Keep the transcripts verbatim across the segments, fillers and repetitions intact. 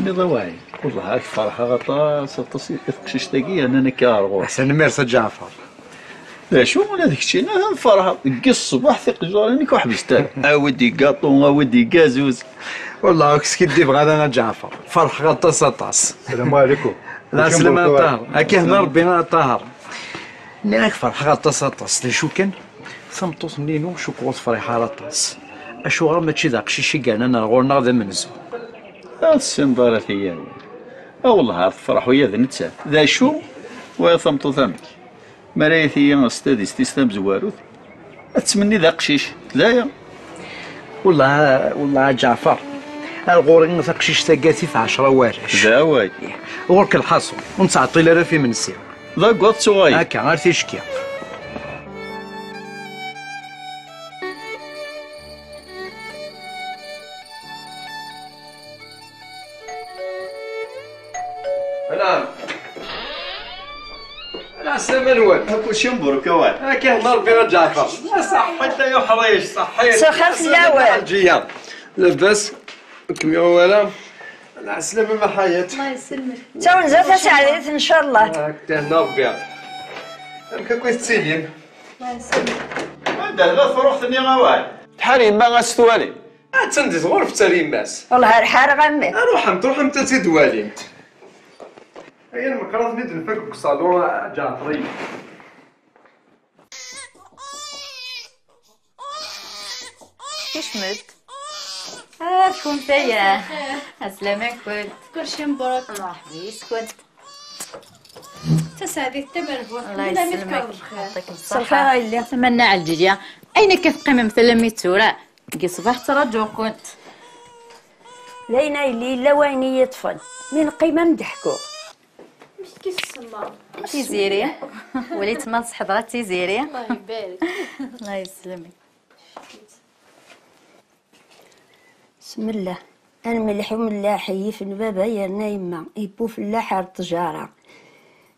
Iḍ away. Wellah, ad k-ferḥeɣ aṭas, aṭas i teqcict-agi, yerna nekk ar ɣur-k. Tanemmirt a Ǧaɛfeṛ. D acu, ula d keččini ad ferḥeɣ. Deg ṣṣbeḥ tiqejjarin-ik ur ḥbisent ara. Awi-d i gaṭu, awi-d i gazuz. Wellah, ur k-skiddibeɣ ara a Ǧaɛfeṛ. Ferḥeɣ aṭas, aṭas. Salam ɛlikum. Lɛeslama a Ṭaher. Ad k-ihna Ṛebbi a Ṭaher. Nniɣ-ak ferḥeɣ aṭas, aṭas. D acu kan, tameṭṭut-nni-inu cukkeɣ ur tefriḥ ara aṭas. Acuɣer mačči d aqcic i yernan ar ɣur-neɣ d amenzu? Ur tessineḍ ara tiyawin. A wellah ar tefreḥ ula d nettat. D acu? Waya tameṭṭut amek? Mi ara yati s tadist-is tamezwarut, ad tettmenni d aqcic. D aya. Wellah, wellah a Ǧaɛfeṛ, ar ɣur-i taqcict-agi tif ɛecṛa warrac. D away. Ɣur-k lḥaṣul, ur nettɛeṭṭil ara f imensi. D aggaḍ ttuɣay. Akka, ar ticki. Anɛam. Anɛam, sslam-nwen. Kulci mbruk, awal. Akka, Ṛebbi a Ǧaɛfeṛ. Ṣaḥḥit ay uḥric, ṣaḥḥit. Ṣaḥḥa fell-awen. Ɛelǧiya. Labas, kem yuɣ wala. Ɛeslama a Ḥayat. Allah yesselmek. D tawenza taseɛdit, ncallah. Akka, Ṛebbi. Amek akk i tettilim? Allah yesselmek. Anda tella tefruxt-nni, awal? Tḥar yemma ad s-twali. Attan di tɣurfet ar yemma-s. Wellah ar ḥareɣ a mmi. Ruḥemt, ruḥemt ad tt-id-walimt. Aya lmeqrat mi d-nfak deg uṣalu, a Ǧaɛfriya. Kecmet. Ah, tkumt aya. Ɛeslama-nkent. Kulci mbruk. Mṛeḥba yes-kent. Taseɛdit tamerbuḥt. Allah yesselmek. Yɛṭikem ṣṣeḥḥa. S lxir a yelli, tamanna Ɛelǧiya. Ayen akka teqqimemt alammi d tura? Deg ṣṣbeḥ ttraǧuɣ-kent. D ayen a yelli, yella wayen i yi-ṭṭfen. Mi neqqim am deḥku. Amek i tsemma? Tiziri. Walit ma tseḥḍer a Tiziri. Allah ibarek. Allah yesselmek. Bismillah. Ar melḥ umellaḥ i yifen baba yerna yemma, ibbu fellaḥ ar ṭṭjara.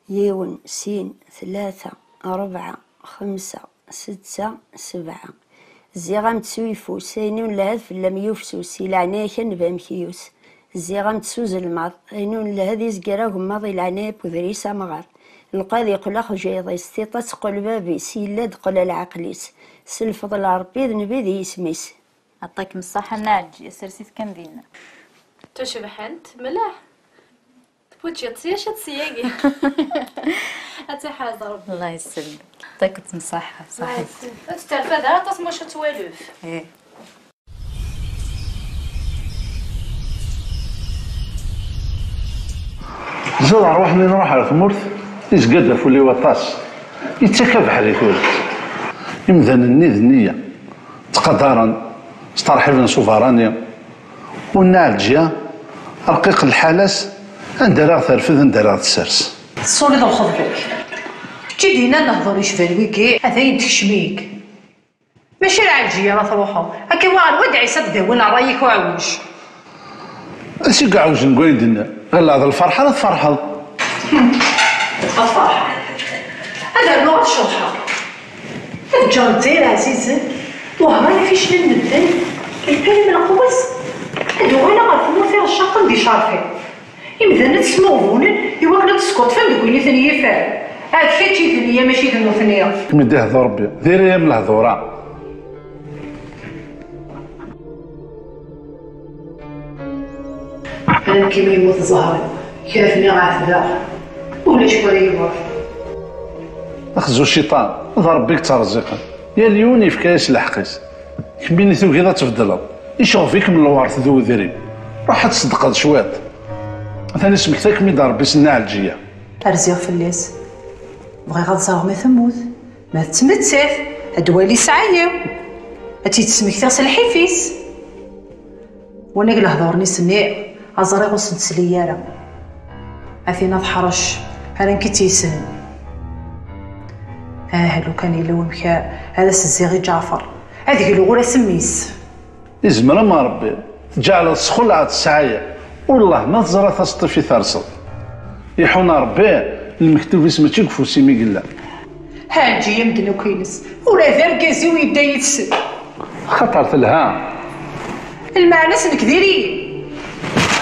Yiwen, sin, tlata, rebɛa, xemsa, setta, sebɛa. Zziɣ-am-d s uyeffus, ayen ur nelhad fell-am yufsus, i leɛnaya-k a nbam kiyus. Zziɣ-am-d s uzelmaḍ, ayen ur nelhad izger agemmaḍ, i leɛnaya n wedris amɣar. Lqad iqqel axjayeḍ-is, tiṭ ad teqqel bab-is, yella-d qqel lɛeql-is. S lfeḍl n Ṛebbi d nnbi d yisem-is. Ɛṭikem ṣṣeḥḥa a Nna Ɛelǧiya, sers-it kan dinna. Tucebḥent mliḥ. Tewwiḍ ciṭ sya, ciṭ syagi. Ad tt-iḥrez Ṛebbi. Allah yesselmek. Ɛṭikem ṣṣeḥḥa, ṣaḥit. Ur testerfad ara aṭas, maca twalef. Ih. Ziḍ ṛṛwaḥ mi nṛuḥ ar tmurt, izga-d afulli waṭas, yettak abeḥri i turet. Imdanen-nni d nniya, ttqadaren, steṛḥiben s ubeṛṛani. U Nna Ɛelǧiya, rqiq lḥal-as, anda ara ɣ-terfed, anda ara ɣ-tessers. Tessuliḍ lxeḍb-ik. Kečč i d-yennan lehdur yecban wigi, atan yekcem-ik. Mačči ar Ɛelǧiya ara truḥeḍ. Akka wa ɣer Wad Ɛisa ad d-awin ṛṛay-ik uɛwij. Acu i iɛewjen deg wayen d-nniɣ? Ɣilleɣ d lferḥ ara tferḥeḍ. Ad ferḥeɣ. Ad rnuɣ ad ceḍḥeɣ. Ad ǧǧeɣ Lezzayer ɛzizen, Wehran ificlen n medden, lpayam n lqewwas. Ad uɣaleɣ ɣer tmurt iɛecraqen d icerfi. Imdanen ad smuɣbunen i wakken ad skuṭfen deg win i ten-yifan. Ar kečč i d nniya, mačči d nutni. Mi d-ihder Ṛebbi, diri-yam lehdur-a. Amek i mi yemmut zzher-iw, kra-ten i ɛetbeɣ, ulac wara yewweḍ. Axzu cciṭan, d Ṛebbi i yetterẓiqen, yal yiwen yefka-yas lḥeqq-is. Kemmini tugiḍ ad tbeddleḍ, iceɣb-ikem lwert d udrim. Ruḥ ad tṣeddqeḍ cwiṭ. Atan ismekta-kem-id Ṛebbi s Nna Ɛelǧiya. Rziɣ fell-as. Bɣiɣ ad ẓreɣ ma temmut. Ma tettmettat, ad d-wali sɛaya. Ad tt-id-smektiɣ s lḥif-is. Wanag lehdur-nni s-nni, aẓriɣ ur s-d-tesli ara. A tin ad ḥrec, ara nekk i tt-yessnen. Ah, lukan yella wamek ara s-zziɣ i Ǧaɛfeṛ, ad gluɣ ula s mmi-s. Izmer am Ṛebbi, tǧeɛleḍ tesxelɛeḍ ssɛaya. Ullah ma teẓra taseṭṭift i terseḍ. Iḥun Ṛebbi, lmektub-is mačči deg ufus-im i yella. Ha, eǧǧ-iyi amednuk-ines, ula d argaz-iw yedda yid-sen. Axaṭer telha. Lmeɛna-s nekk diri-yi.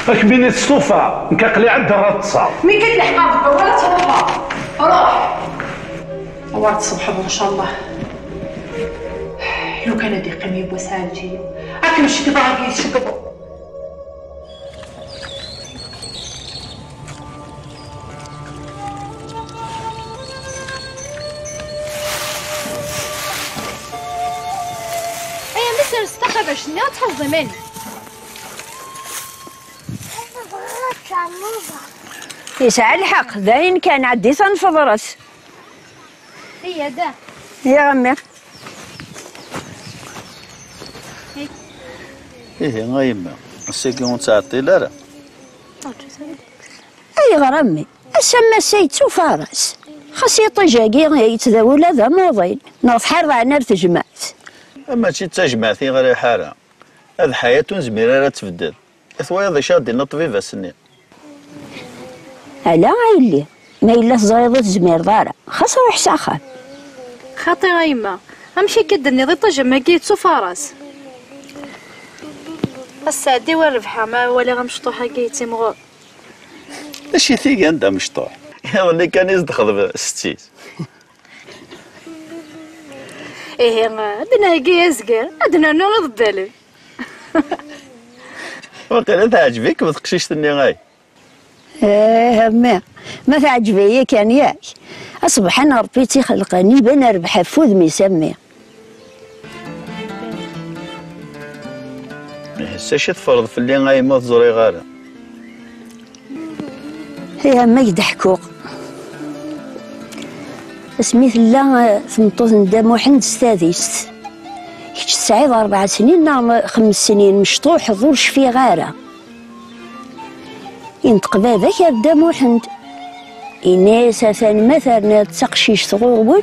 Akmini testufa, nekk aql-i ɛeddaɣ ad ṭṭseɣ. Mi kan leḥqeɣ deg wawal ad truḥeḍ. Ruḥ. Awer tṣebḥeḍ ncallah. Lukan ad iqqim yiwwas Ɛelǧiya. Akken cekḍeɣ ad yi-tcekḍeḍ. Ay a mmi, sers taqabact-nni ad tḥuẓẓeḍ iman-ik. Yesɛa lḥeqq, d ayen kan, ɛeddi-t ad nfeḍret. Iya da. Iya a mmi. Ihi a yemma, ass-agi ur nettɛeṭṭil ara. Ayɣer a mmi? Ass am ass-a yettufaras. Xas iṭij-agi yettdawi ula d amuḍin. Neɣ tḥerḍeɛn ar tejmaɛt. Mačči d tajmaɛt i ɣriɣ ara. Ad ḥayat ur nezmir ara ad tbeddel. I twayeḍ d acu ad d-yenna ṭṭbib ass-nni? Ala a yelli, ma yella teẓriḍ ur tezmireḍ ara, xas ruḥ s axxam. Xaṭi a yemma, amek akka d-tenniḍ iṭij am wagi yettufaras? Ass-a ɛeddi war rebḥeɣ ma walaɣ amecṭuḥ-agi yettimɣur. D acu i t-igan d amecṭuḥ? Iḍelli kan i s-d-xedmeɣ setti-s. Ihi, ad d-nheggi azger, ad d-nernu iḍebbalen. Waqila teɛǧeb-ikem teqcict-nni, ay? Eh, a mmi, ma teɛǧeb-iyi kan yak. Aṣebḥan Ṛebbi i tt-ixelqen, iban rrbeḥ ɣef wudem-is a mmi. Ihi s acu teffreḍ fell-i a yemma ur ẓriɣ ara? Ihi a mmi, ad k-d-ḥkuɣ. Asmi tella, eh, tmeṭṭut n Dda Muḥend s tadist. Kečč tesɛiḍ rebɛa snin neɣ xems snin, mecṭuḥeḍ, ur cfiɣ ara. Inṭeq baba-k ar Dda Muḥend. Inna-yas: "Atan ma terniḍ d taqcict ɣur-wen,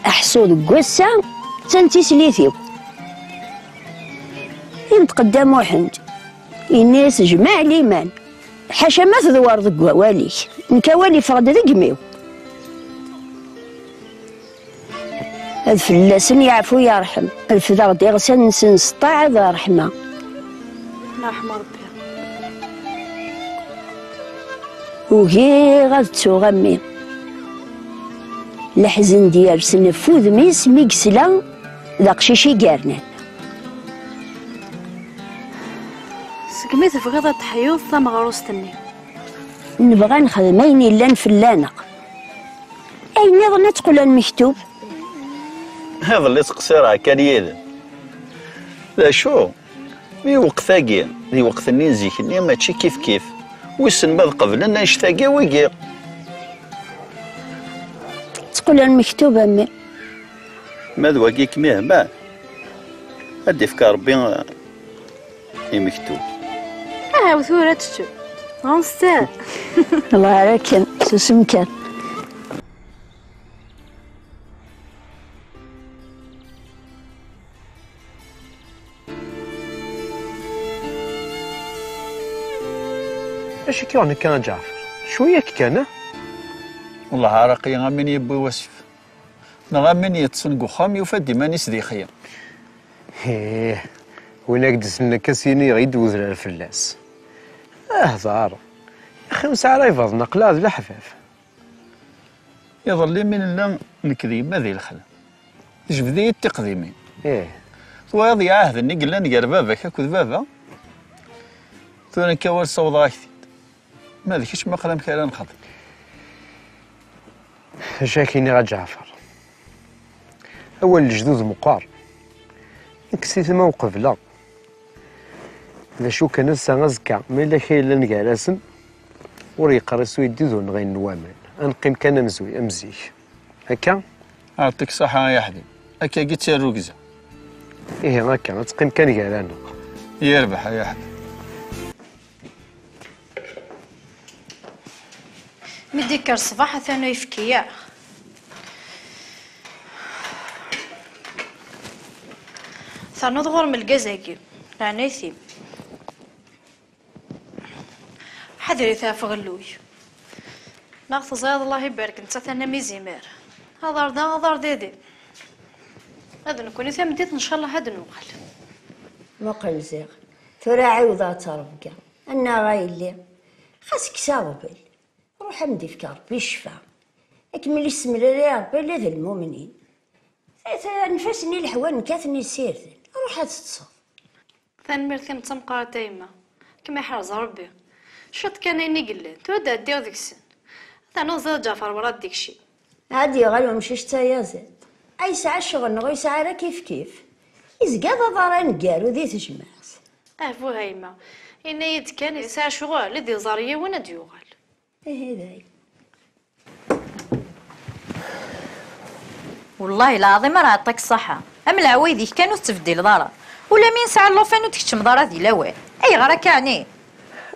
aḥṣu deg wass-a, attan d tislit-iw." Inṭeq Dda Muḥend. Inna-yas: "Jmeɛ liman. Ḥaca ma tedwareḍ deg wawal-ik. Nekk awal iffeɣ-d deg imi-w." Ad fell-asen yeɛfu yerḥem. Refdeɣ-d iɣsan-nsen s ṭṭaɛa d ṛṛeḥma. Ṛeḥma Ṛebbi. Ugiɣ ad ttuɣ a mmi. Leḥzen d-yersen ɣef wudem-is mi yesla d aqcic i yernan. Segmi tebɣiḍ ad teḥyuḍ tameɣrust-nni? Nebɣa nexdem ayen yellan fell-aneɣ. Ayen nniḍen ad teqqel ar lmektub. Iḍelli ttqeṣṣireɣ kan yid-m. D acu? Mi lweqt-agi d lweqt-nni n zik-nni mačči kif kif. Wissen ma ad qeblen annect-agi wigi. Teqqel ar lmektub a mmi. Ma d wagi i kem-ihman, ad d-ifk Ṛebbi, eh, imektub. Ahaw tura ad teččem. Ɣanset. Allah ara ken, susem kan. Acu k-yuɣen akka a Ǧaɛfer? Cwiya kan, ah? Wellah araqi am win yewwi wasif. Neɣ am win yeṭṭsen deg uxxam yufa-d iman-is di lexya. Ih, win ak-d-isellen akka s yini yeɣ-id wedrar fell-as. Ahḍer. Axi ur nesɛi ara ibaḍen, aql-aɣ d leḥbab. Iḍelli mi nella nekk d yemma di lexla, tejbed-iyi-d tiqdimin. Ih. Twayeḍ lɛahd-nni yellan gar baba-k akked baba? Tura nekk awal ssawḍeɣ-ak-t-id. Ma d kečč, ma aql amek ara nexdem? Acu ak-iniɣ a Ǧaɛfer? Awal n lejdud meqqer. Nekk s titma ur qebleɣ. D acu kan, ass-a azekka, ma yella kra yellan gar-asen, ur yeqqar iswi-d ur nɣin n waman. Ad neqqim kan amezwi, am zik. Akka? Ɛṭik ṣaḥa ay aḥbib. Akkagi d tirrugza. Ihi akka, ad teqqim kan gar-aneɣ. Yerbeḥ ay aḥbib. Mi d-ikker ṣṣbeḥ, atan ur yefki ara. Ternuḍ ɣur-m lgaz-agi, leɛnayt-im. Ḥader-it ɣef uɣelluy. Neɣ teẓriḍ, Allah ibarek, netta atan am izimer. Aḍar da, aḍar didi. Ad nekkuni tameddit, ncallah ad nuɣal. Muqel ziɣ. Tura ɛiwdeɣ ttrebga. Annaɣ a yelli, xas kkes aɣbel, ruḥ am d-ifk Ṛebbi ccfa. Ad kem-id-issemlal Ṛebbi ula d lmumnin. Anef-asen i leḥwal nekk ad ten-issirden. Ruḥ ad teṭṭseḍ. Tanemmirt-im d tameqqrant a yemma. Kem iḥrez Rebbi. Ciṭ kan ayen i yellan, tura ad d-ɛeddiɣ deg-sen. Ternuḍ ziɣ Ǧaɛfeṛ werɛad d-ikcim. Ad d-yuɣal umcic d tayaziḍt. A yesɛa ccɣel neɣ ur yesɛi ara kifkif. Izga d aḍar aneggaru di tejmaɛt. Ah buh a yemma, yenna-yi-d kan yesɛa ccɣel, ad iẓer yiwen ad d-yuɣal. Ihi dayen. Wellah lɛaḍim ara ɛṭak ṣṣaḥa. Am leɛwayed-ik kan ur tettbeddileḍ ara. Ula mi nesɛa llufan ur tkeččmeḍ ara di lawal. Ayɣer akka ɛni?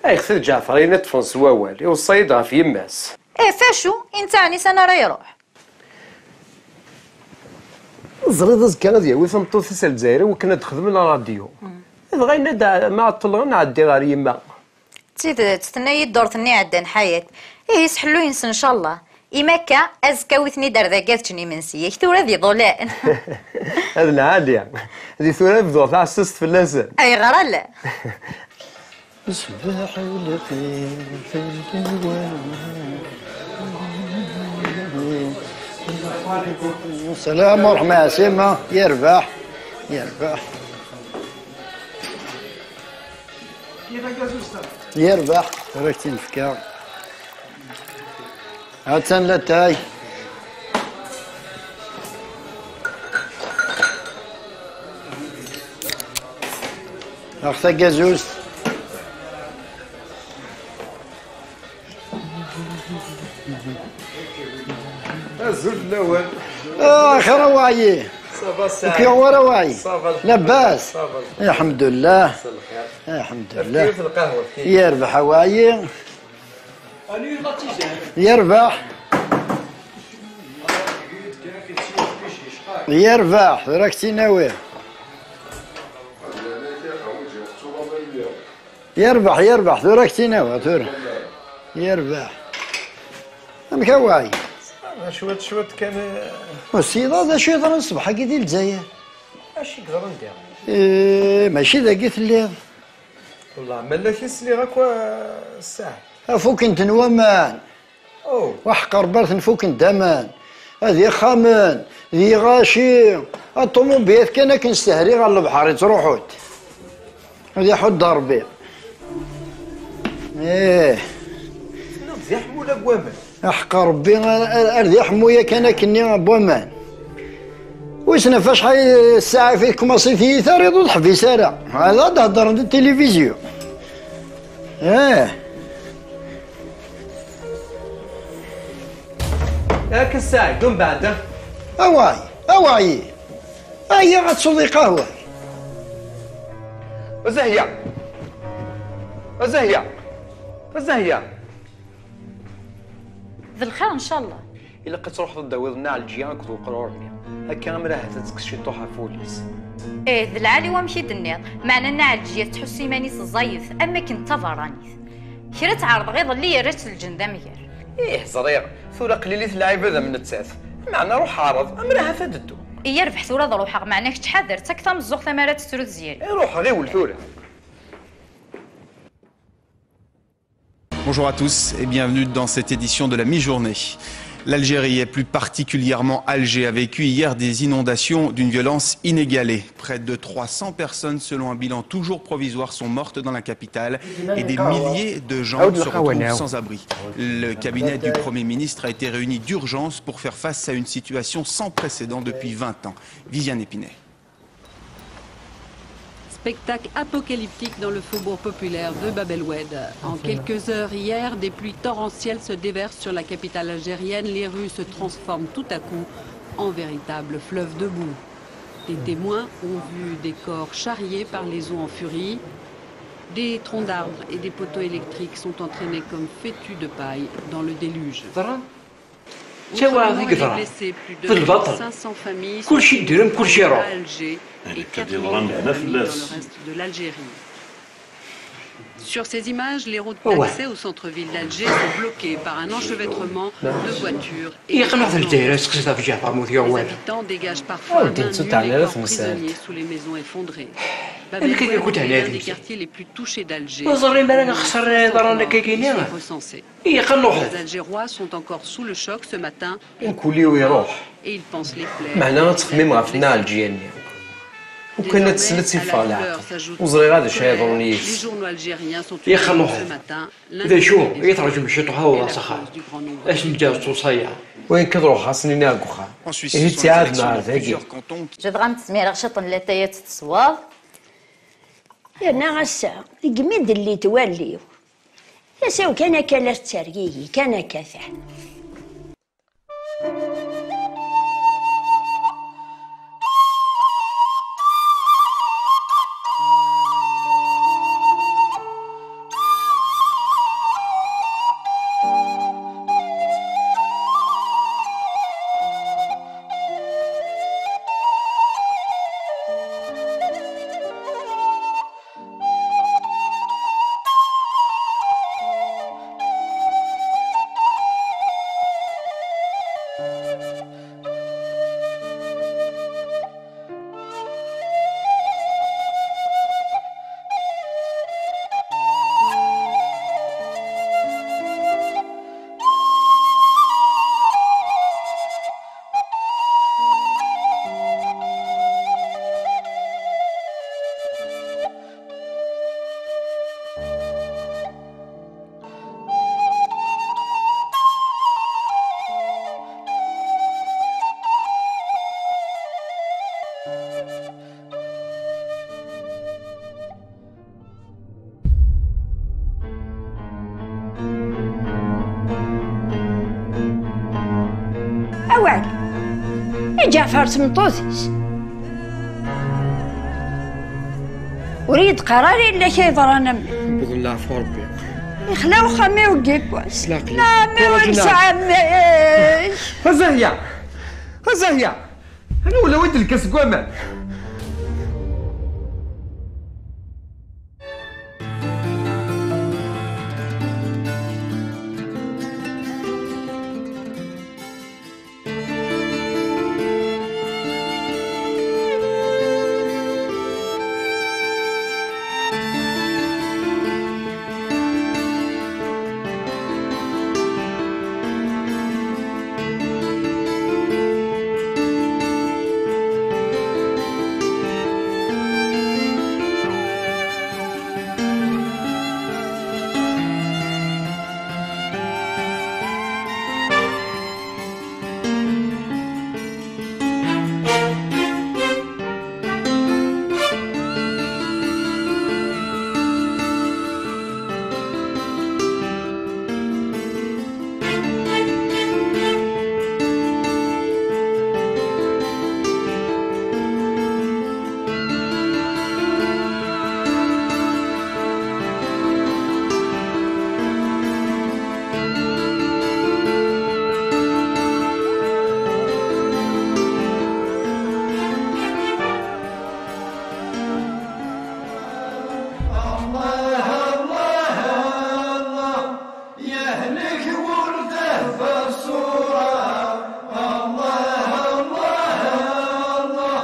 Ayɣef d Ǧaɛfeṛ ayen i ṭṭfen s wawal, iweṣṣa-yi-d ɣef yemma-s. Ih f acu, i netta ɛni s anara iruḥ? Teẓriḍ azekka ad yawi tameṭṭut-is ar Lezzayer i wakken ad d-xedmen ṛṛadyu. Dɣa yenna-d ma ɛeṭṭleɣ ad nɛeddi ɣer yemma. D tidet, tenna-yi ddurt-nni iɛeddan Ḥayat. Ihi s ḥellu-ines ncallah. Imi akka, azekka awi-ten-id ar dagi ad ččen imensi. Yak tura d iḍulan. Ad nɛali. Di tura bduɣ taɛessast fell-asen. Ayɣer ala? Ṣṣbeḥ ula Salam ṛṛeḥma ɛsima, yerbeḥ, yerbeḥ. Yerbeḥ, tura k-tt-in-fkeɣ. Attan latay. Ax tagazuzt. Azul fell-awen. Ah, xir a waɛyi. Ukiɣ war a waɛyi. Labas. Lḥemdullah. Lḥemdullah. Yerbeḥ a waɛyi. Yerbeḥ. Yerbeḥ, tura k-tt-in-awiɣ. Yerbeḥ, yerbeḥ, tura k-tt-in-awiɣ, tura. Yerbeḥ. Amek a way? Cwiṭ, cwiṭ kan. Ur tessineḍ d acu yeḍran ṣṣbeḥ-agi di Lezzayer? Acu i yeḍran diɣen? Eh, mačči dagi telliḍ. Wellah ma la k-sliɣ akk ssaɛa. Afuken-ten waman. Oh. Waḥeq Rebbi ar ten-fuken d aman. Ad ixxamen, d iɣaci, aṭumubilat kan akken s tehri ɣer lebḥer ittruḥu-d. Ad iḥudd Rebbi. Ih. Tenniḍ d iḥmula n waman. Aḥeqqa Rebbi ar d iḥemmu yakan akkenni n waman. Wissen ɣef acḥal ssaɛa i tkumaṣi tiyita riḍ ur teḥbis ara. Ad d-heddren di tilivizyu. Eh. Akka ssaɛid umbeɛd. Away, away. Aya ad tesweḍ i qahwa. Zahya. Zahya. Zahya. D lxir ncallah. Ilaq ad truḥeḍ ad d-tawiḍ Nna Ɛelǧiya akked weqrur-nni. Akka ammer ahat ad tekkes ciṭuḥ ɣef wul-is. Ih, d lɛali wamek i d-tenniḍ. Meɛna Nna Ɛelǧiya tettḥussu iman-is ẓẓayet am wakken d taberranit. Kra tt-ɛerḍeɣ iḍelli yerra-tt lǧend amger. Ih, ẓriɣ. Tura qlilit lɛibad am nettat. Meɛna ruḥ ɛreḍ, ammer ahat ad d-teddu. Yerbeḥ tura ad ruḥeɣ, meɛna kečč ḥader, ttak tameẓẓuɣt amar ad tettru Tiziri. Ruḥ, ɣiwel tura. Bonjour à tous et bienvenue dans cette édition de la mi-journée. L'Algérie et plus particulièrement Alger a vécu hier des inondations d'une violence inégalée. Près de trois cents personnes, selon un bilan toujours provisoire, sont mortes dans la capitale et des milliers de gens se retrouvent sans abri. Le cabinet du Premier ministre a été réuni d'urgence pour faire face à une situation sans précédent depuis vingt ans. Viviane Épinay. Spectacle apocalyptique dans le faubourg populaire de Bab El Oued. En quelques heures hier, des pluies torrentielles se déversent sur la capitale algérienne. Les rues se transforment tout à coup en véritable fleuve de boue. Des témoins ont vu des corps charriés par les eaux en furie. Des troncs d'arbres et des poteaux électriques sont entraînés comme fétus de paille dans le déluge. Au tournant, il est blessé. Plus de mille cinq cents familles sont évacuées à Alger et quatre millions de familles dans le reste de l'Algérie. Sur ces images, les routes d'accès au centre-ville d'Alger sont bloquées par un enchevêtrement de voitures et de camions. Les habitants dégagent parfois à main nue les corps prisonniers sous les maisons effondrées. Amek akka i kent-hna des quartiers les plus touchés d'Alger. Ur ẓrin ara axeṣṣar n yiḍarren akkagi-nni. Ilaq ad nruḥ. Les Algérois sont encore sous le choc ce matin. Mkul-iw iruḥ. Et ils pensent les plaies. Meɛna ad texmim ɣef Nna Ɛelǧiya-nni. Ukan ad teslet i ffeɣ leɛqel. Ur ẓriɣ ara d acu ara yeḍrun yid-s. Ilaq ad nruḥ. D acu i traǧum ciṭuḥ awḍeɣ s axxam? Acu n lǧaṛ ttewṣaya? Wayen kan ruḥeɣ ad s-nini deg uxxam. Ihi ttiɛad neɛred dagi. Jebɣa am tezmireɣ ciṭ n latay ad tt-tesweḍ. Yerna ass-a, deg mi d-tellit walli-w. Tasa-w kan akka la tettergigi, kan akka ta. Awal. I Ǧaɛfar d tmeṭṭut-is. Ur iyi-d-qqar ara yella kra yeḍran a mmi. Wwḍen leɛfu Rebbi. Ixla uxxam-iw deg yiwwas. S leɛqel. Ɛemmi ur nesɛi mmi. A Zahya! A Zahya! Anwa ulawen d lkas deg waman? الله، الله، الله، يا أهلك ولده بالصورة. الله، الله، الله،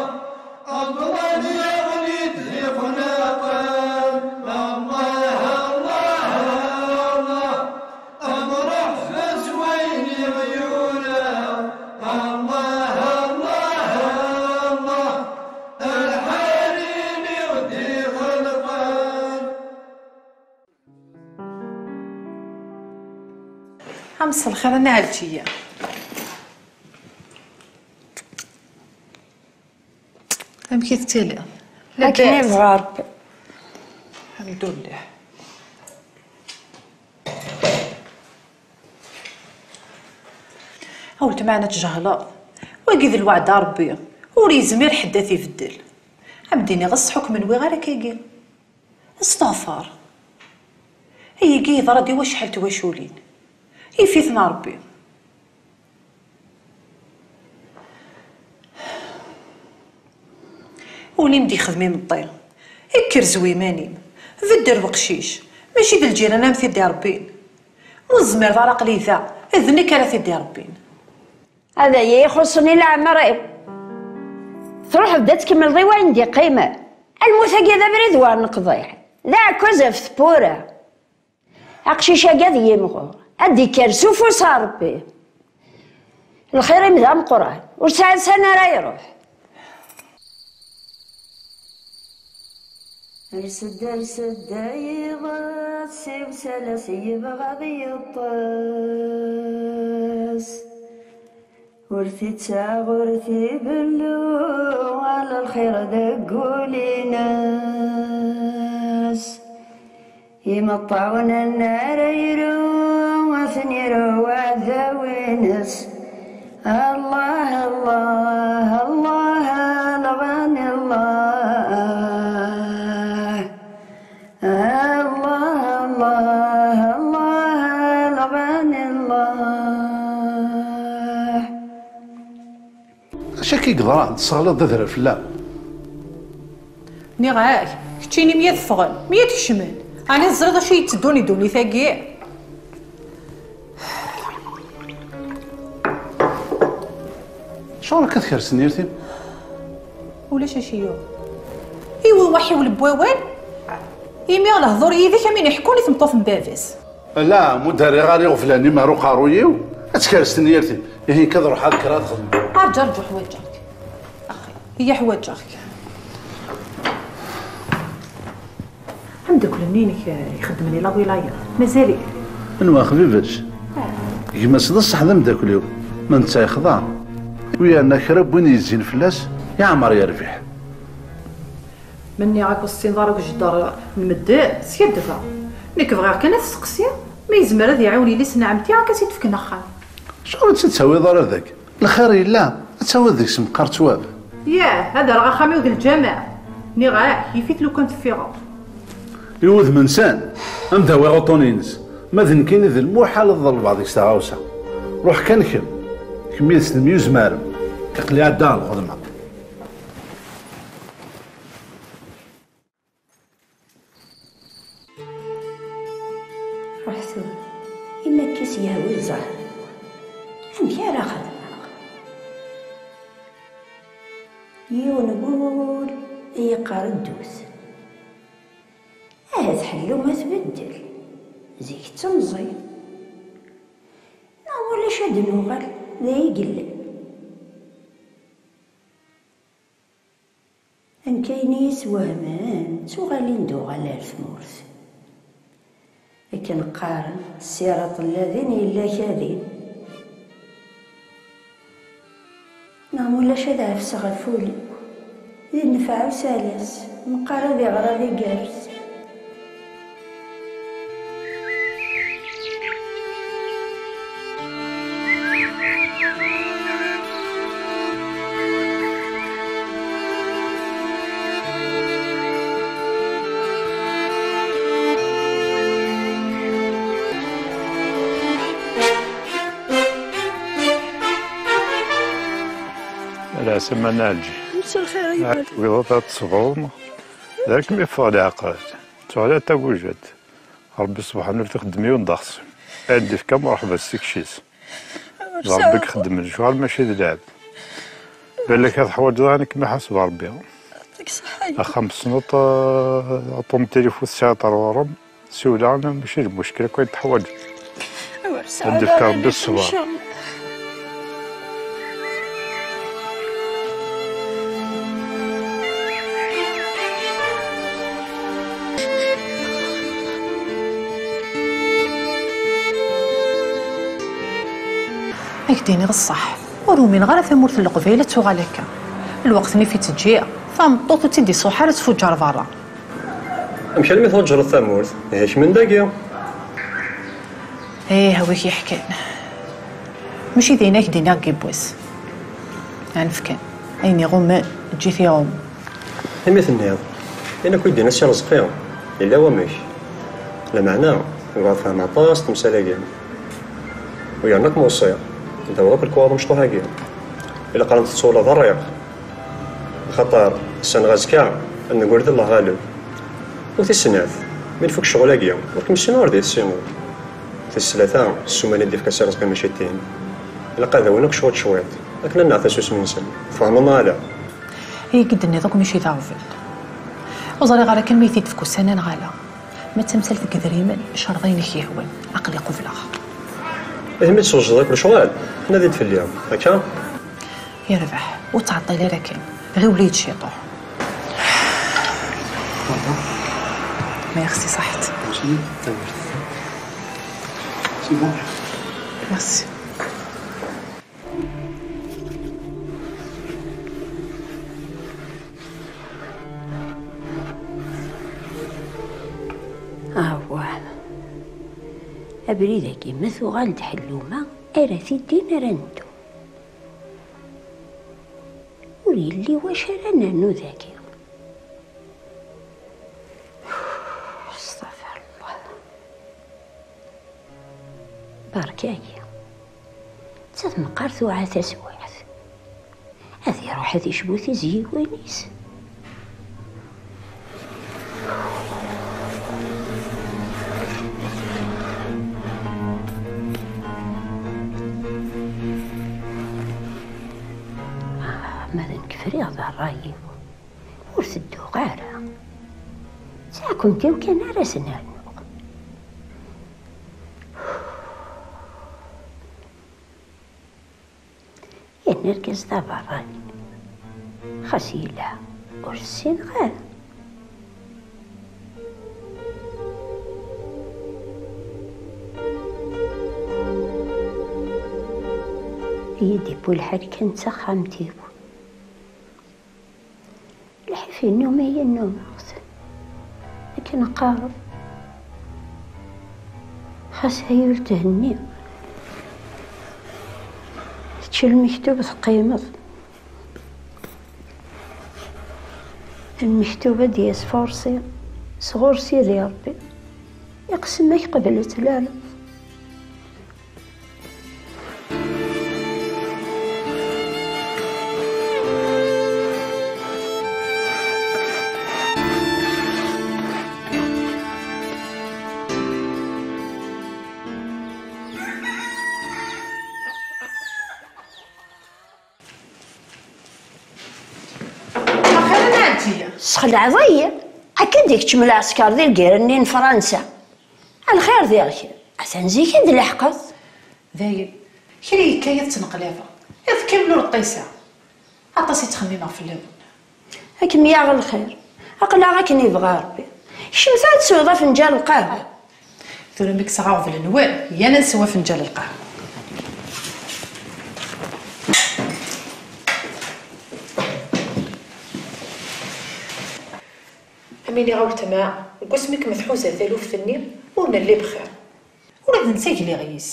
أبرد يا وليد ذي خلاقان. الله، الله، الله، أمرح فاس وين غيوله. الله، الله، الله، الحريم يغدي خلقان. أمس الخير أنا عالجية. أمك تتلي؟ لاباس. يبغى ربي. الحمد لله. أولتما أنا تجهلة. واقي ذي الوعد ربي. وريزمير حدا تيفدل. أمديني غص حكم نوي غير كيقي. استغفر. هي كي يضرد وشحال تواجولين. يفيتنا ربي. Ul-im d-ixdem imeṭṭi. Kker zwi iman-im. Bedder weqcic. Mačči d lǧiran am tiddi Ṛebbin. Ur tezmireḍ ara aql-i da. D nekk ara tiddi Ṛebbin. Ad aya ixuṣṣen i leɛmer-iw. Truḥeḍ-d ad tkemmleḍ i wayen d-iqqimen. Lmut-agi d abrid war neqḍiɛ, d aɛekkaz ɣef tewwura. Aqcic-agi ad yimɣur, ad d-ikker s ufus n Ṛebbi. Lxir-im d ameqqran, ur sɛisan ara iruḥ. Ers-d, ers-d ay iḍes, siwsal-as yebɣa ad yeṭṭes. Ur t-ittaɣ, ur t-ibellu, ala lxir deg wul-ines. Imeṭṭawen n ara iru, ad ten-iru uɛdaw-ines. Allah, Allah, Allah, alɣan Allah. Allah, Allah, Allah, alɣan Allah. Acu akka i yeḍran? Tesseɣliḍ-d adrar fell-am? Nniɣ-ak, keččini mi ad ffɣen, mi ad kecmen. Ɛni teẓriḍ acu yetteddun i ddunit-agi? Acuɣer akka tkersen yirtim? Ulac acu yuɣ. Iwwi waḥiwel n wawal, imi lehdur yid-k am win iḥekkun i tmeṭṭut n baba-s. Ala, mu d-rriɣ ara iɣeblan-im ar uqerruy-iw, ad tkersen yirtim. Ihi nekk ad ruḥeɣ ad kkreɣ ad xedmeɣ. Arǧu, arǧu, ḥwaǧeɣ-k. Axi, iya, ḥwaǧeɣ-k. Ameddakel-nni-inek, eh, ixeddmen i la wilaya, mazal-it? Anwa, Xbibec? Ah. Gma-s d ṣṣeḥ d ameddakel-iw, ma netta yexḍa. U yerna kra n win yezzin fell-as, yeɛmer yerbiḥ. Ma nniɣ-ak ur tessineḍ ara deg jedder n medden, skaddbeɣ. Nekk bɣiɣ kan ad t-steqsiɣ ma yezmer ad iɛiwen yelli-s n ɛemti, ad k-as-id-fken axxam. Acuɣer ur tt-id-tawiḍ ara dagi? Lxir yella, ad tawiḍ deg-s meqqar ttwab. Yah, ad rreɣ axxam-iw d lǧameɛ. Nniɣ-ak, yif-it lukan teffiɣeḍ. I wudem-nsen, ad m-d-awiɣ uṭṭun-ines. Ma d nekkini d lmuḥal ad ḍelbeɣ deg-s taɣawsa. Ruḥ kan kemm. Kemm yid-s temyuzmarem. Aql-i ɛeddaɣ lxedma. Ruḥ tura, imi akka i s-yehwa i ẓẓher, amek ara xedmeɣ? Yiwen wul i yeqqar ddut. Ahat ḥellu ma tbeddel, zik d temẓi. Neɣ ulac ad d-nuɣal d ay yellan. Amek ayen i yi-swehmen d tuɣalin d uɣal ar tmurt. Akken qqaren, ssiraṭ alladin yella kadin. Neɣ mulac ad ɛefseɣ ɣef wul-iw, di nnfeɛ usalas, meqqar ad iɣer ad igerrez. Ala, Ɛisa, ma neɛǧi. Mselxir, ay Ɛad, twiḍ ad tesbreḍ. D akken mi ffeɣ leɛqel. Tuɣal ad tagujat. Ṛebbi subḥanu ur t-ixeddem yiwen d axṣim. Ayen d-ifka mṛeḥba s tikci-s. D Ṛebbi i ixeddmen lecɣal, mačči d lɛebd. Balak ad teḥwaǧeḍ ayen ad kem-iḥaseb Ṛebbi. Axxam tessneḍ, eh, aṭum tilifu tesɛiḍ ar ɣur-m, siwel-aɣ-n, mačči d lmuckil akk ayen teḥwaǧeḍ. Ad d-ifk Ṛebbi ṣṣber. Ad k-d-iniɣ ṣṣeḥ, ur umineɣ ara tamurt n Leqbayel ad tuɣal akka. Lweqt-nni fi tt-ǧǧiɣ, tameṭṭut ur tt-id-iṣuḥ ara ad tfuǧǧer berra. Amek almi tɣeǧreḍ tamurt? Ihi kemmel dagi. Ih, a wi k-yeḥkan. Mačči d ayen ak-d-iniɣ deg yiwwas. Anef kan. Ayen iɣummen, eǧǧ-it iɣumm. Imi tenniḍ, ayen akk i d-yenna Si Rezqi, yella wamek. Lameɛna, bɣiɣ ad fehmeɣ aṭas n temsal-agi. U yerna ad kem-weṣṣiɣ, ad d-tawiḍ akk lekwaɣeḍ amecṭuḥ-agi. Ilaq ara n-tettuwleḍ rriɣ. Axaṭer, ssneɣ azekka ad negred Allah ɣaleb. U tis snat, mi nfuk ccɣel-agi, ur kem-ssineɣ ur d-tessineḍ. Tis tlata, ssuma-nni d-ifka Si Rezqi mačči d tin. Ilaq ad awen akk cwiṭ cwiṭ, akken ad nɛeṭ tasusmi-nsen. Tfehmeḍ neɣ ala? Ay, i d-tenniḍ akk mačči d aɣbel. Ur ẓriɣ ara kan ma i t-id-tefk ussan-a neɣ ala. Ma d tamsalt n yedrimen, cerḍ ayen i k-yehwan. Aql-i qubleɣ. Imi tsewjdeḍ akk lecɣal, nadi-d fell-i, akka? Yerbeḥ, ur ttɛeṭṭil ara kan. Ɣiwel-iyi-d ciṭuḥ. Merci, ṣaḥet. C'est bon. Merci. Awah. Abrid-agi ma tuɣal-d Ḥelluma, ara t-id-tin ara neddu. Ur yelli wacu ara nernu dagi. Astaɣfirullah. Berka-yi. D meqqar tuɛa taswiɛt. Ad iruḥ ad icbu tizyiwin-is. Ah, ma d nekk friɣ d ṛṛay-iw. Ur tedduɣ ara. D taɛkumt-iw kan ara s-nernuɣ. Yerna argaz d aberrani. Xas yella ur ssineɣ ara. Iyi-d-iwwi lḥal kan d taxxamt-iw. Lḥif yennum-iyi nnumeɣ-t. Akken qqaren, xas ay ul thenni, tečč lmektub teqqimeḍ. Lmektub ad d-yas furṣi sɣur Sidi Ṛebbi, iqsem-ak qbel ad tlaleḍ. Axir ad nɛeddi. Tesxelɛeḍ-iyi. Akka d-ikeččem lɛesker di lgirra-nni n Fransa. A lxir diɣ-k, atan zik i d-leḥqeḍ. Dayen, kra yekka-yi tettneqlabeɣ. Iḍ kamel ur ṭṭiseɣ. Aṭas i ttxemmimeɣ fell-awen. Ad kem-yaɣ lxir. Aql-aɣ akken yebɣa Ṛebbi. Kcem tura ad tesweḍ afenǧal n lqahwa. Tura mi kkseɣ aɣbel-nwen, yan ad nsew afenǧal n lqahwa. Am iniɣ a weltma, deg wasmi kem-tḥuza taluft-nni, ur nelli bxir. Ula d netta gliɣ yis.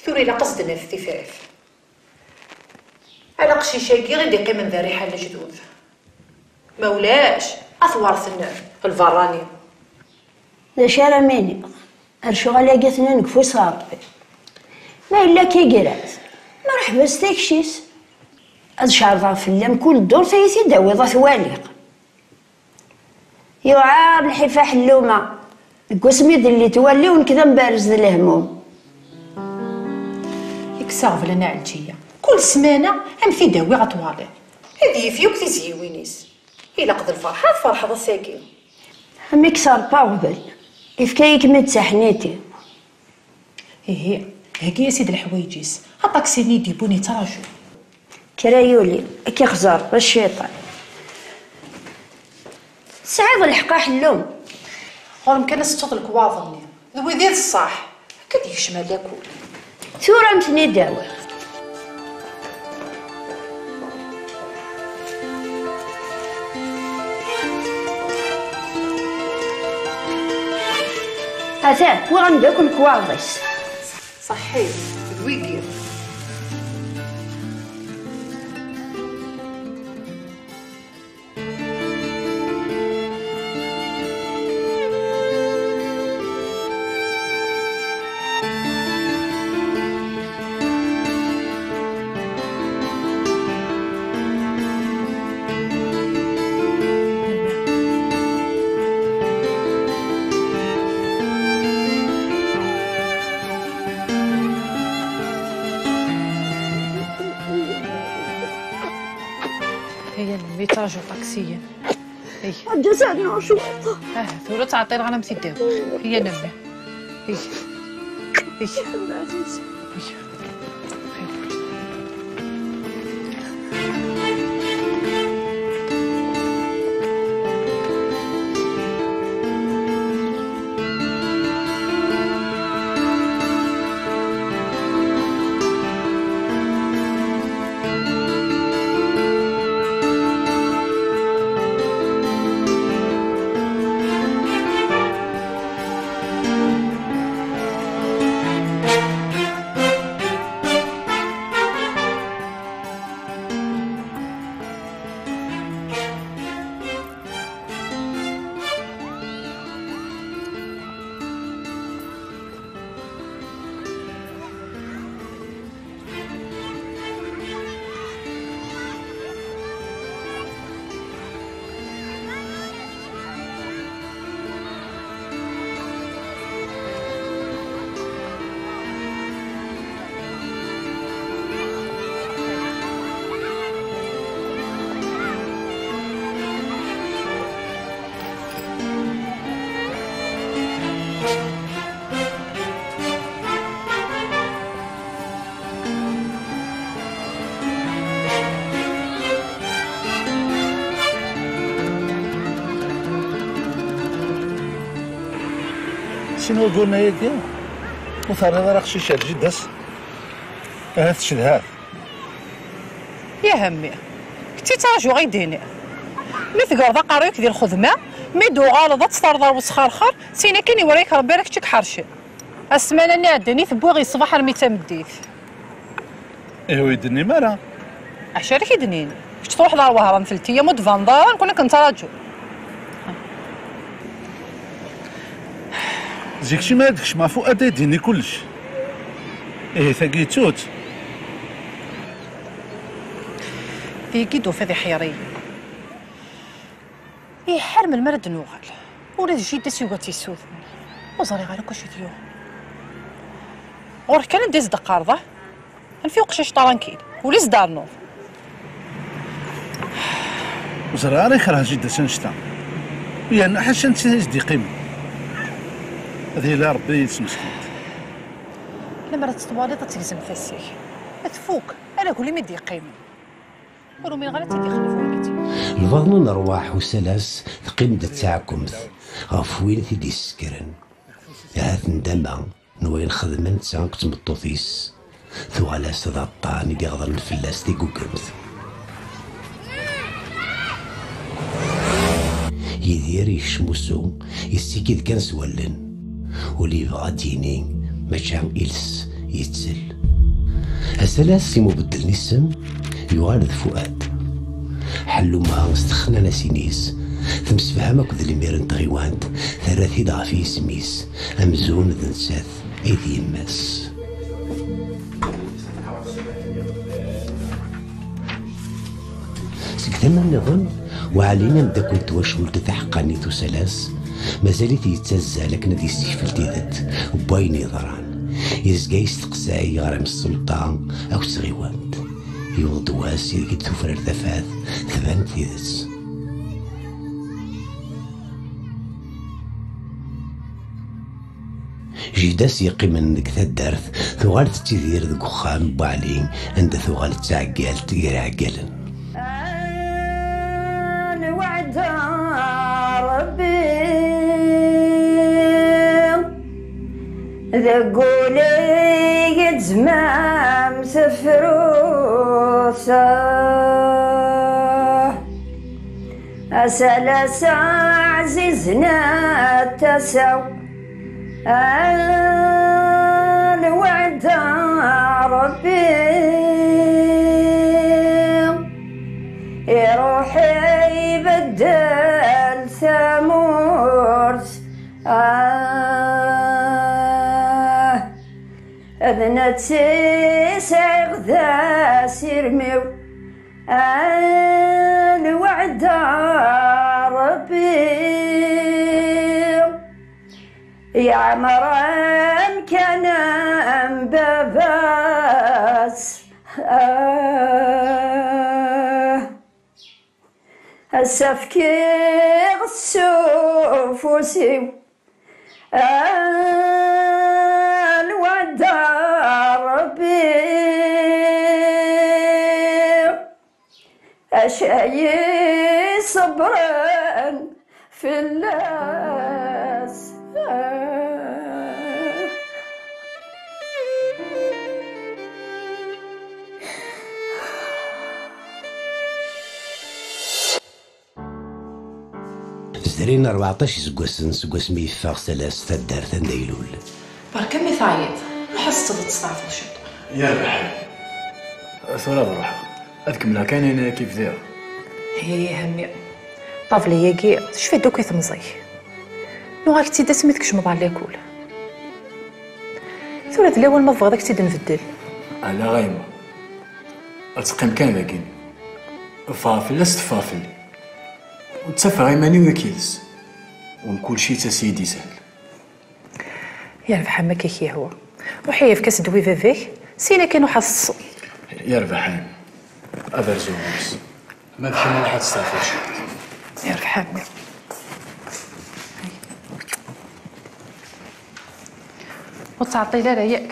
Tura ilaq ad s-d-naf tifrat. Ala aqcic-agi i d-iqqimen d rriḥa n lejdud. Ma ulac, ad t-werten lberrani. D acu ara m-iniɣ? Ar ccɣel-agi atnan deg ufus n Ṛebbi. Ma yella akka iger-as, merḥba s tikci-s. Ad cerḍeɣ fell-am kul ddurt ay t-id-tawiḍ ad t-waliɣ. Yuɛer lḥif a Ḥelluma, deg wasmi d-telli twalli u nekk d amberrez d lehmum. I kkseɣ blan a Ɛelǧiya, kul ssmana am t-id-awiɣ ad twaliḍ. Ad yif yakk tizyiwin-is. Ilaq d lferḥ ad tferḥeḍ ass-agi. Am i kkseɣ Ṛebbi aɣbel, ifka-yi-kem-id d taḥniti. Ihi, heggi-as-id leḥwayeǧ-is. Aṭaksi-nni i d-yewwin yettraǧu. Kra yuli, ad k-ixẓer Ṛebbi cciṭan. Tesɛiḍ lḥeqq a Ḥellum. Ɣur-m kan ad tettuḍ lekwaɣeḍ-nni. D wid i d ṣṣeḥ. Akka d-yekcem alakul. Tura ad m-ten-id-awiɣ. Atan, wwiɣ-am-d akk lekwaɣeḍ-is. Ṣaḥḥit, d wigi. هي الميتاج وطاكسيين. Ǧǧet-aneɣ cwiṭ. Ah, tura ttɛeṭṭileɣ ara m-t-id-awiɣ. Iyya a mmi. Iyya. Iyya. Iyya. Sin wagguren-agi, ur terriḍ ara aqcic ar jida-s? Ahat tcedha-t. Yah a mmi, kečč i ttṛajuɣ i d-ini. Mi tegreḍ aqerru-k di lxedma, mi d-uɣaleḍ ad teṭṭerḍeḍ wesxerxer, d tin akin iwala-k Ṛebbi ara kečč i iḥercen. Asmana-nni iɛeddan i tewwiɣ i ṣṣbeḥ armi d tameddit. Ihi ur yi-d-tennim ara. Acu ara k-id-nini? Kečč truḥeḍ ɣer Wehran teltiyam ur d-tbaneḍ ara, nekkni ad k-nettraǧu. Zik cima ad d-kecmeɣ Fuad ad d-yini kullec. Ihi tagi yettu-tt. Tigi d-tufiḍ iḥyar-iyi. Iḥar melmi ara d-nuɣal. Ula d jida-s yugi ad tt-yessuden. Ur ẓriɣ ara akk acu i t-yuɣen. Ɣur-k kan anda i s-d-teqqareḍ, ah? Anef i uqcic tranquille. Ula i s-d-ternuḍ. Ur ẓriɣ ara ikreh jida-s annect-a. Yerna ḥaca netta i s-d-yeqqimen. Ad yili Rebbi yid-s meskint. Lemmer ad tt-twaliḍ ad tegzem tasa-k. Tfuk, ala aglim i d-yeqqimen. Ur umineɣ ara ad tt-id-ixlef wayen i tt-iwwin. Lbaḍna n rrwaḥ usalas teqqim-d d taɛkemt ɣef win i t-id-yessekren. Ahat ndama n wayen xedmen netta akked tmeṭṭut-is, tuɣal-as d aṭṭan i d-iɣḍlen fell-as tiguggemt. Yidir yecmusu, yessikid kan s wallen. Ul yebɣa ad d-yini, maca iles yettel. Asalas i mubeddlen isem, yuɣal d Fuad. Ḥelluma s texnanasin-is, temsefham akked lmir n tɣiwant, terra-t-id ɣef yisem-is, amzun d nettat ay d yemma-s. Seg tama nniḍen, Waɛli, ameddakel n twacult taḥeqqanit usalas, mazal-it yettazzal akken ad yessekfel tidet n wayen yeḍran. Yezga yesteqsay ɣer imsellṭa akked tɣiwant. Yewweḍ-d wass ideg d-tufrar tafat, tban-d tidet. Jida-s yeqqimen deg taddart, tuɣal tettidir deg uxxam n Waɛli, anda tuɣal d taɛeggalt gar iɛeggalen. Lweɛda Rebbi deg ul-ik tezmam tefrut. Asalas ɛzizen a tasa-w, a lweɛda Rebbi, iruḥ ibeddel tamurt. Ah, d netta i sɛiɣ d asirem-iw. A lweɛda Rebbi, yeɛmer amkan am baba-s. Ah, Ass-a fkiɣ s ufus-iw, a lwada Rebbi, acu ay iṣebren fell-as. Zrin rbeɛṭac iseggasen seg wasmi yeffeɣ s tala s taddart anda ilul. Berka mi teɛyiḍ, ruḥ ad teṭṭseḍ ad testeɛfuḍ ciṭuḥ. Yerbeḥ. Tura ad ruḥeɣ. Ad kemmleɣ kan ayen akka i bdiɣ. Hi hi a mmi. Ṭṭabla-agi tecfa-d akk i temẓi-k. Nuɣ-ak-tt-id asmi tkecmeḍ ɣer lakul. Tura d lawan ma tebɣiḍ ad k-tt-id-nbeddel. Ala a yemma. Ad teqqim kan dagini. Ffɣeɣ fell-as teffeɣ fell-i. Ur ttafeɣ iman-iw akk yid-s. U mkul ciṭ ad s-iyi-d-ishel. Yerbeḥ am akka k-yehwa. Ruḥ ihi efk-as ddwa i baba-k, syin akin ruḥ ad teṭṭseḍ. Yerbeḥ a yemma. Ad rzuɣ deg-s. Ma d kemm ruḥ ad testeɛfuḍ ciṭ. Yerbeḥ a mmi. Ur ttɛeṭṭil ara yak.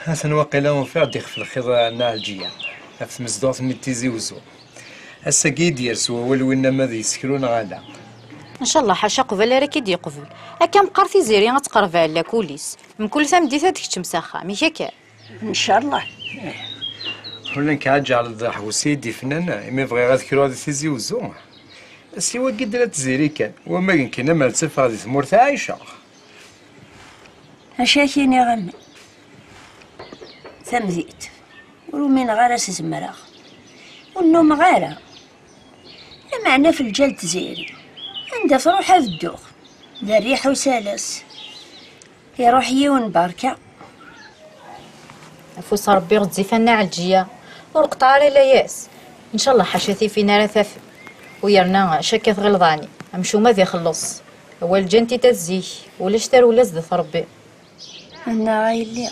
Atan waqila ufiɣ-d ixef lxiḍ a Nna Ɛelǧiya ɣef tmezduɣt-nni n Tizi Wezzu. Ass-agi i d-yers wawal winna ma ad yessekru neɣ ala. Ncallah ḥaca qbal ara k-id-yeqbel. Akka meqqar Tiziri ad teqreb ar lakul-is. Mkul tameddit ad d-keččem s axxam, i akka? Ncallah. Ula nekk ɛaǧeɣ leḍdeḥ bu Sidi Fnan imi bɣiɣ ad kruɣ di Tizi Wezzu. Siwa gidra Tiziri kan, wama gen kan amer ttafeɣ di tmurt ɛiceɣ. Acu ak-iniɣ a mmi? Tamdint ur umineɣ ara s-zemreɣ. Ur nnumeɣ ara. Lameɛna f lǧal n Tiziri, anda truḥ ad dduɣ, d rriḥ usalas. Iruḥ yiwen berka. Afus Rebbi ɣezzif a Nna Ɛelǧiya, ur qeṭṭeɛ ara layas. Ncallah ḥaca tifin ara tafem. U yerna cakka tɣileḍ ɛni amcum ad ixelleṣ. Awal ǧǧan-t-id at zik, ulac tarewla zdat Rebbi. Annaɣ a yelli,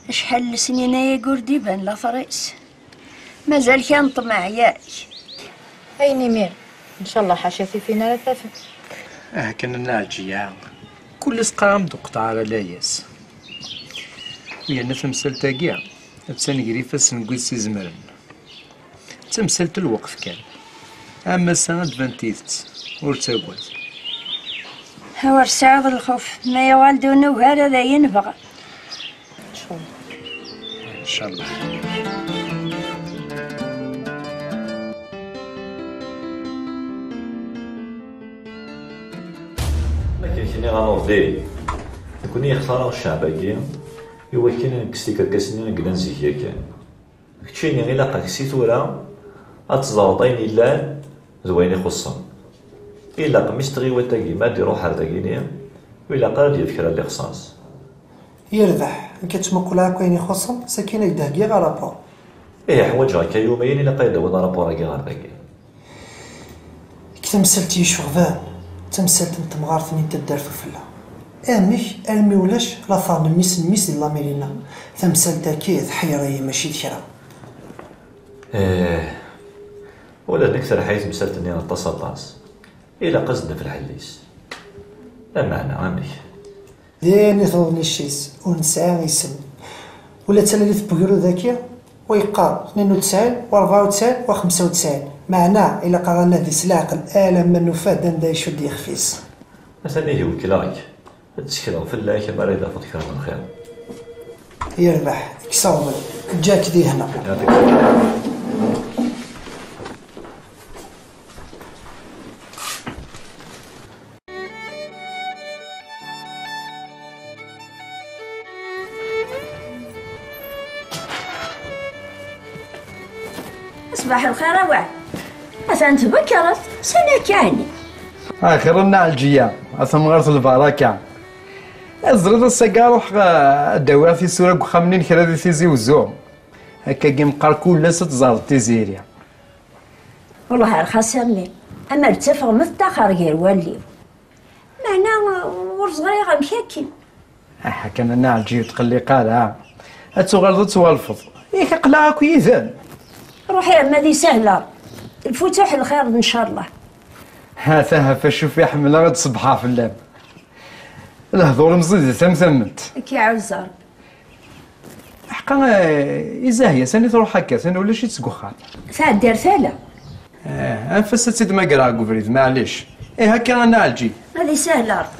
acḥal n lesnin ayagi ur d-iban later-is. Mazal kra n ṭṭmeɛ yak? Ayen imir, ncallah ḥaca tifin ara tafem. Aha kan a Nna Ɛelǧiya, kul ass qqareɣ-am-d ur qeṭṭeɛ ara layas. U yerna tamsalt-agi attan gar ifassen n wid s-izemren. D tamsalt n lweqt kan. Am ass-a ad d-tban tidet, ur ttagad. Awer tesɛiḍ lxuf, ma yuɣal-d unugar ad ayen bɣan. Ncallah. Akken k-nniɣ a Nurdin, nekni yextar-aɣ cceɛb-agi i wakken ad nekkes tikerkas-nni i yellan zik yakan. Keččini ilaq-ak si tura ad teẓreḍ ayen yellan d wayen ixuṣṣen. Ilaq mi s tɣiwant-agi ma ad iruḥ ar dagini, ur ilaq ara ad d-yaf kra n lixṣaṣ. Yerbeḥ, nekk ad ttmuquleɣ akk ayen ixuṣṣen, sakin ad k-d-heggiɣ arapur. Ih, ḥwaǧeɣ akka yumayen, ilaq ad d-tawiḍ arapur-agi ɣer dagi. Deg tamsalt yecɣben, d tamsalt n temɣart-nni n taddart ufella. Amek armi ulac later n mmi-s n mmi-s di Lamirina? Tamsalt-agi tḥeyyer-iyi mačči d kra. Ih, ula d nekk terḥa-yi temsalt-nni aṭas aṭas. Ilaq ad s-d-naf lḥell-is. Lameɛna amek? Din i tewweḍ nici-s, ur nesɛi isem. Ula d talalit n wegrud-agi, wa yeqqar tnin u tesɛin, wa rebɛa u tesɛin, wa xemsa u tesɛin. Meɛna ilaq-aɣ ad nadi s leɛqel alamma nufa-d anda icudd yixef-is. Atan ihi wekkleɣ-k, ad ttekleɣ fell-ak mi ara yi-d-tafeḍ kra n lxir. Yerbeḥ, kkes aɣbel, eǧǧ-ak di hna. Ṣbaḥ lxir a Waɛli. Atan tbekkreḍ, sani akka ɛni? Axir a Nna Ɛelǧiya, a tamɣart n lbaraka. Teẓriḍ, ass-agi ruḥeɣ, eh, ad d-awiɣ tisura deg uxxam-nni n kra di Tizi Wezzu. Akkagi meqqar kul ass ad teẓreḍ Tiziri. Wellah rxas a mmi, amer ttafeɣ ma teṭṭaxer gar wallen-iw. Meɛna, ur ẓriɣ amek akken. Aha kan a Nna Ɛelǧi, ur tqelliq ara. Ad tuɣaleḍ ad twalfeḍ. Yak aql-aɣ akk yid-m. Ruḥ a mmi, ad isahel Ṛebbi. Lfutuḥ lxiṛ, ncallah. Ha-t-a, ha-t-a, cuf, ḥemmleɣ ad ṣebbḥeɣ fell-am. Lehdur imẓi di tam tamment. Ad k-iɛuzz Ṛebbi. Ḥqa, eh, i Zahya, sani truḥ akka? Sani ulac-itt deg uxxam? Tɛeddi ar tala. Eh, anef-as ad tt-id-magreɣ deg ubrid, maɛlic. Eh, akka a Nna Ɛelǧi. Ad isahel Ṛebbi.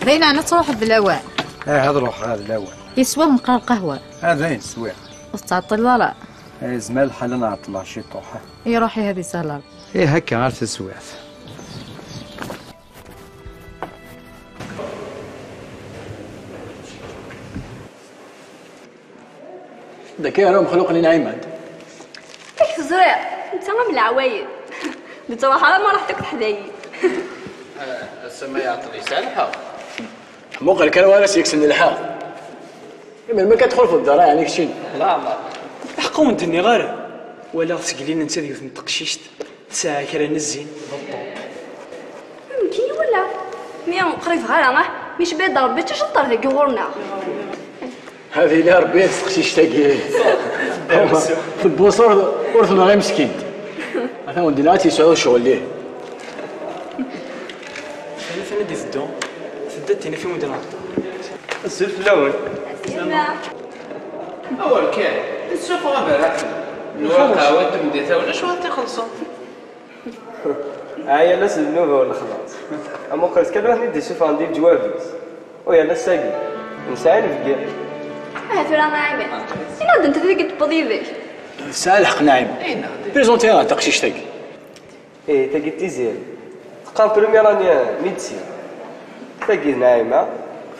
D ayen ad truḥeḍ d lawan. Eh, ad ruḥeɣ d lawan. Yeswa meqqar lqahwa. Ah, d ayen swiɣ. Ur tettɛeṭṭileḍ ara. Eh, yezmer lḥal ad nɛeṭṭel ciṭuḥ. Iruḥ ihi ad isahel Ṛebbi. Eh, akka ar taswiɛt. D akka ara umexluq-nni n Ɛimad. Yak teẓriḍ, netta am leɛwayed. Ur yettruḥ ara ma ruḥ akk teḥdayin. Ah, ass-a ma iɛeṭṭel yesɛa lḥeqq. Muqel kan wa ara s-yekksen lḥeqq. Melmi akka txulfeḍ ddara, yeɛni keččini? Leɛmer. Aḥeqqa ur n-d-nniɣ ara. Walaɣ seg lin netta d yiwet n teqcict, tesɛa kra n zzin d ṭṭuq. Nekkini walaɣ. Mi ur qribeɣ ara, ah, mi cbiɣ-d Rebbi d ticeṭṭar dagi ɣur-neɣ. Ad yili Rebbi s teqcict-agi. Tebbuṣ ur, ur tenɣi meskint. Atan wen-d-nniɣ ad tt-yesɛu ccɣel-ihi. Atan ad d-iteddu. Tedda d tin i wen-d-nehḍer. Azul fell-awen. Azul. Awal kan, isuffeɣ aberraḥ. Nwiɣ lqahwa n tmeddit-a ulac waḥed ixellṣen. Ɛyan-as d nnuba ur nexlaṣ. Amuqel kan waḥed i d-isuffɣen di leǧwab-is. U yerna ass-agi, nesɛa inebgi. Aha tura a Ɛimad, ini-aɣ-d anta tagi tewweḍ yid-k? Tesɛa lḥeqq Naɛima. Présentez-aɣ taqcict-agi. Ih, tagi d Tiziri. Teqqar première année médecine. Tagi d Naɛima,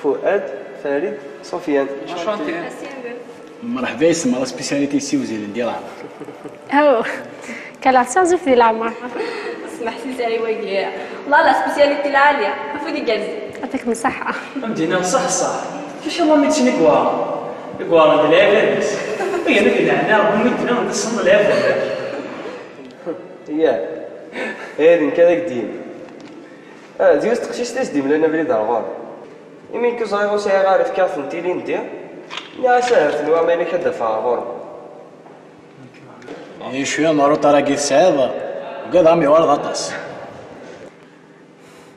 Fuad, Farid, Sofiane. Enchanté. Merci un peu. Mreḥba yes-m, la spécialité ssiwzilen di leɛmer. Oh, kalaɣ d taɣzeft di leɛmer. Smeḥ si sari wagi. La, la spécialité lɛaliya. Afud igerrzen. Yɛṭikem ṣṣeḥḥa. Am d-yenna ṣṣeḥ ṣṣeḥ. Mačči la médecine i iweɛren. I iweɛren d lɛibad-is. Ayen i d-neɛna, win i d-nnan d ṣṣenḍ lɛibad. Yah. Eh, d nekk ara k-d-yini. Ah, d yiwet teqcict i s-d-imlan abrid ar ɣur-i. Imi nekk ẓriɣ ur sɛiɣ ara, fkiɣ-tent ilindi. Nniɣ-as ahat tenwa ma ilak ad d-afeɣ ar ɣur-m. Ihi cwiya n uruṭar-agi tesɛiḍ, ugadeɣ am yuɣal d aṭas.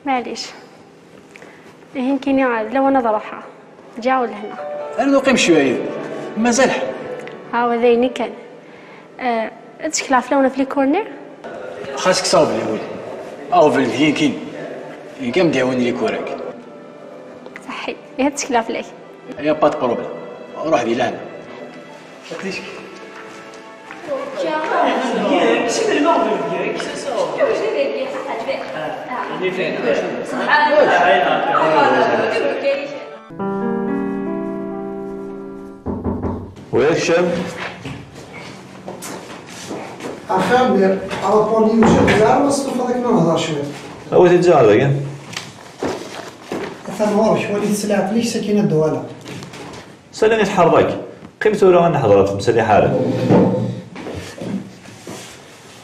Maɛlic. Ihi nekkini d lawan ad ruḥeɣ. Ǧǧiɣ lehna. Rnu qqim cwiya yid-neɣ. Mazal ḥedd. Ha, wa d ayen kan. Eh, ad ttekleɣ fell-awen ɣef likur-nni? Xas kkes aɣbel i wul. Aɣbel d yinkini. Inkam d-yawin likur-agi. Saḥi. Ihi ad ttekleɣ fell-ak. Y a pas de problème. Ruḥ di lehna. Welcome. Axir, rapport-nni yewjed, tzemreḍ ad s-tufeḍ akken ad nehder cwiṭ. Awi-t-id ziɣ ar dagi. Atan ɣur-k, wali-t s leɛqel-ik, sakin ad d-uɣaleɣ. Sali i tḥerḍ-agi. Qqim tura ad neḥḍer ɣef temsal iḥaren.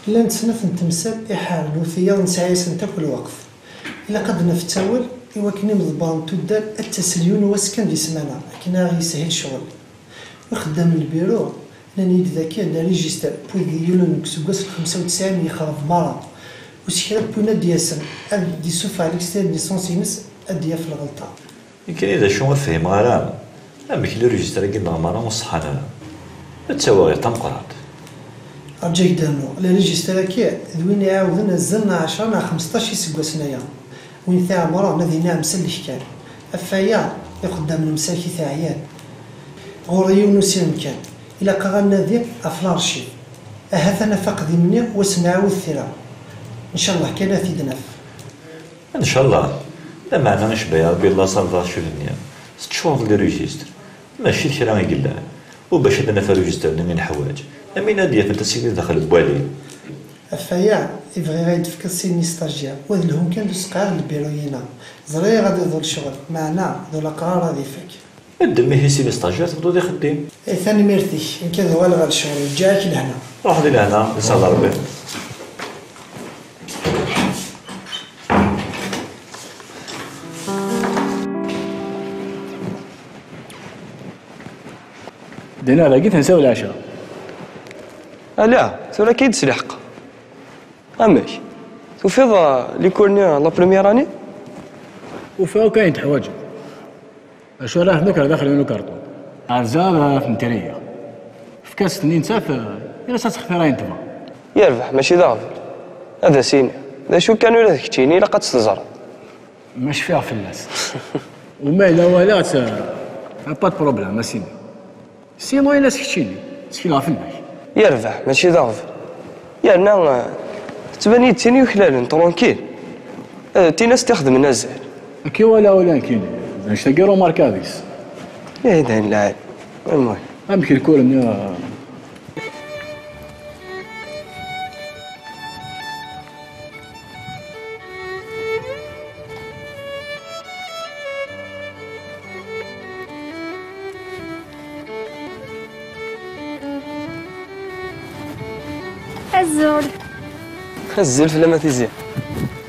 Llant snat n temsal iḥaren u tiyaḍ nesɛa-yasent akk lweqt. Ilaq ad d-naf ttawil i wakken imḍebbren n tuddar ad d-tas lyun wass kan di ssmana, akken ad aɣ-yeshil ccɣel. Ixeddamen n lbiru nnan-iyi-d dakken les registres n wid yululen deg useggas n xemsa u tesɛin yexreb merra, u s kra n win ad d-yasen ad d-isuffeɣ l'extrait de naissance-ines ad d-yaf lɣelṭa. Nekkini d acu ur fhimeɣ ara, amek les registres-agi-nneɣ merra ur ṣeḥḥan ara? D tawaɣit tameqqrant. Rǧu ad k-d-rnuɣ, les registres-agi d win iɛawden azal n ɛecṛa neɣ xemseṭṭac iseggasen aya. Win t-iɛemṛen ad ineɛm s lehkam. Ɣef waya, ixeddamen n umsalek-it ɛyan. Ɣur-i yiwen usirem kan. Ilaq-aɣ ad nadi ɣef l'archive. Ahat ad naf aqdim-nni u ad s-nɛawed tira. Ncallah kan ad t-id-naf. Ncallah. Lameɛna icebba-yi Rebbi laṣel d acu d-nniɣ. Teččureḍ les registres. Mačči d kra i yellan. U bac ad naf aregister-nni i neḥwaǧ, am win ad d-yafen tasegrit daxel n wali. Ɣef waya i bɣiɣ ad yi-d-tefkeḍ sin n yistajiṛ, u ad lhun kan d useqɛed n lbiru-ina. Ẓriɣ ad iḍul ccɣel, meɛna d ulaqrar ad ifak. Ddem ihi sin n yistajiṛ, tebduḍ ixeddim. Ay, tanemmirt-ik, nekk ad uɣaleɣ ɣer ccɣel, ǧǧiɣ-ak lehna. Ruḥ di lehna, di sseɛd Ṛebbi. Dina, dagi tensa leɛca. Ala, tura akka i d-tesliḥeq. Amek? Tufiḍ, uh, les cours-nni, uh, la première année? Ufiɣ akk ayen teḥwaǧeḍ. Acu ara tnekker daxel n ukarṭun? Rza ad ten-teriyeɣ. Efk-as-ten i nettat, uh, ini-as ad textir ayen tebɣa. Yerbeḥ, mačči d aɣbel. Ad as-iniɣ. D acu kan, ula d keččini ilaq ad tt-teẓreḍ. Ma cfiɣ fell-as. U ma yella walaɣ-tt, uh, pas de problème, a Sidi. Sinon, ini-as keččini, ttekleɣ fell-ak. Yerbeḥ, mačči d aɣbel. Yerna, eh, tettban-iyi-d tin yuklalen, tranquille. Eh, tin-as tt-ixedmen azal. Akka i walaɣ ula nekkini, d annect-agi i remarkaɣ deg-s. Ihi d ayen lɛali. Amek? Amek lkur-nni, eh, Azul. Azul fell-am a Tizi.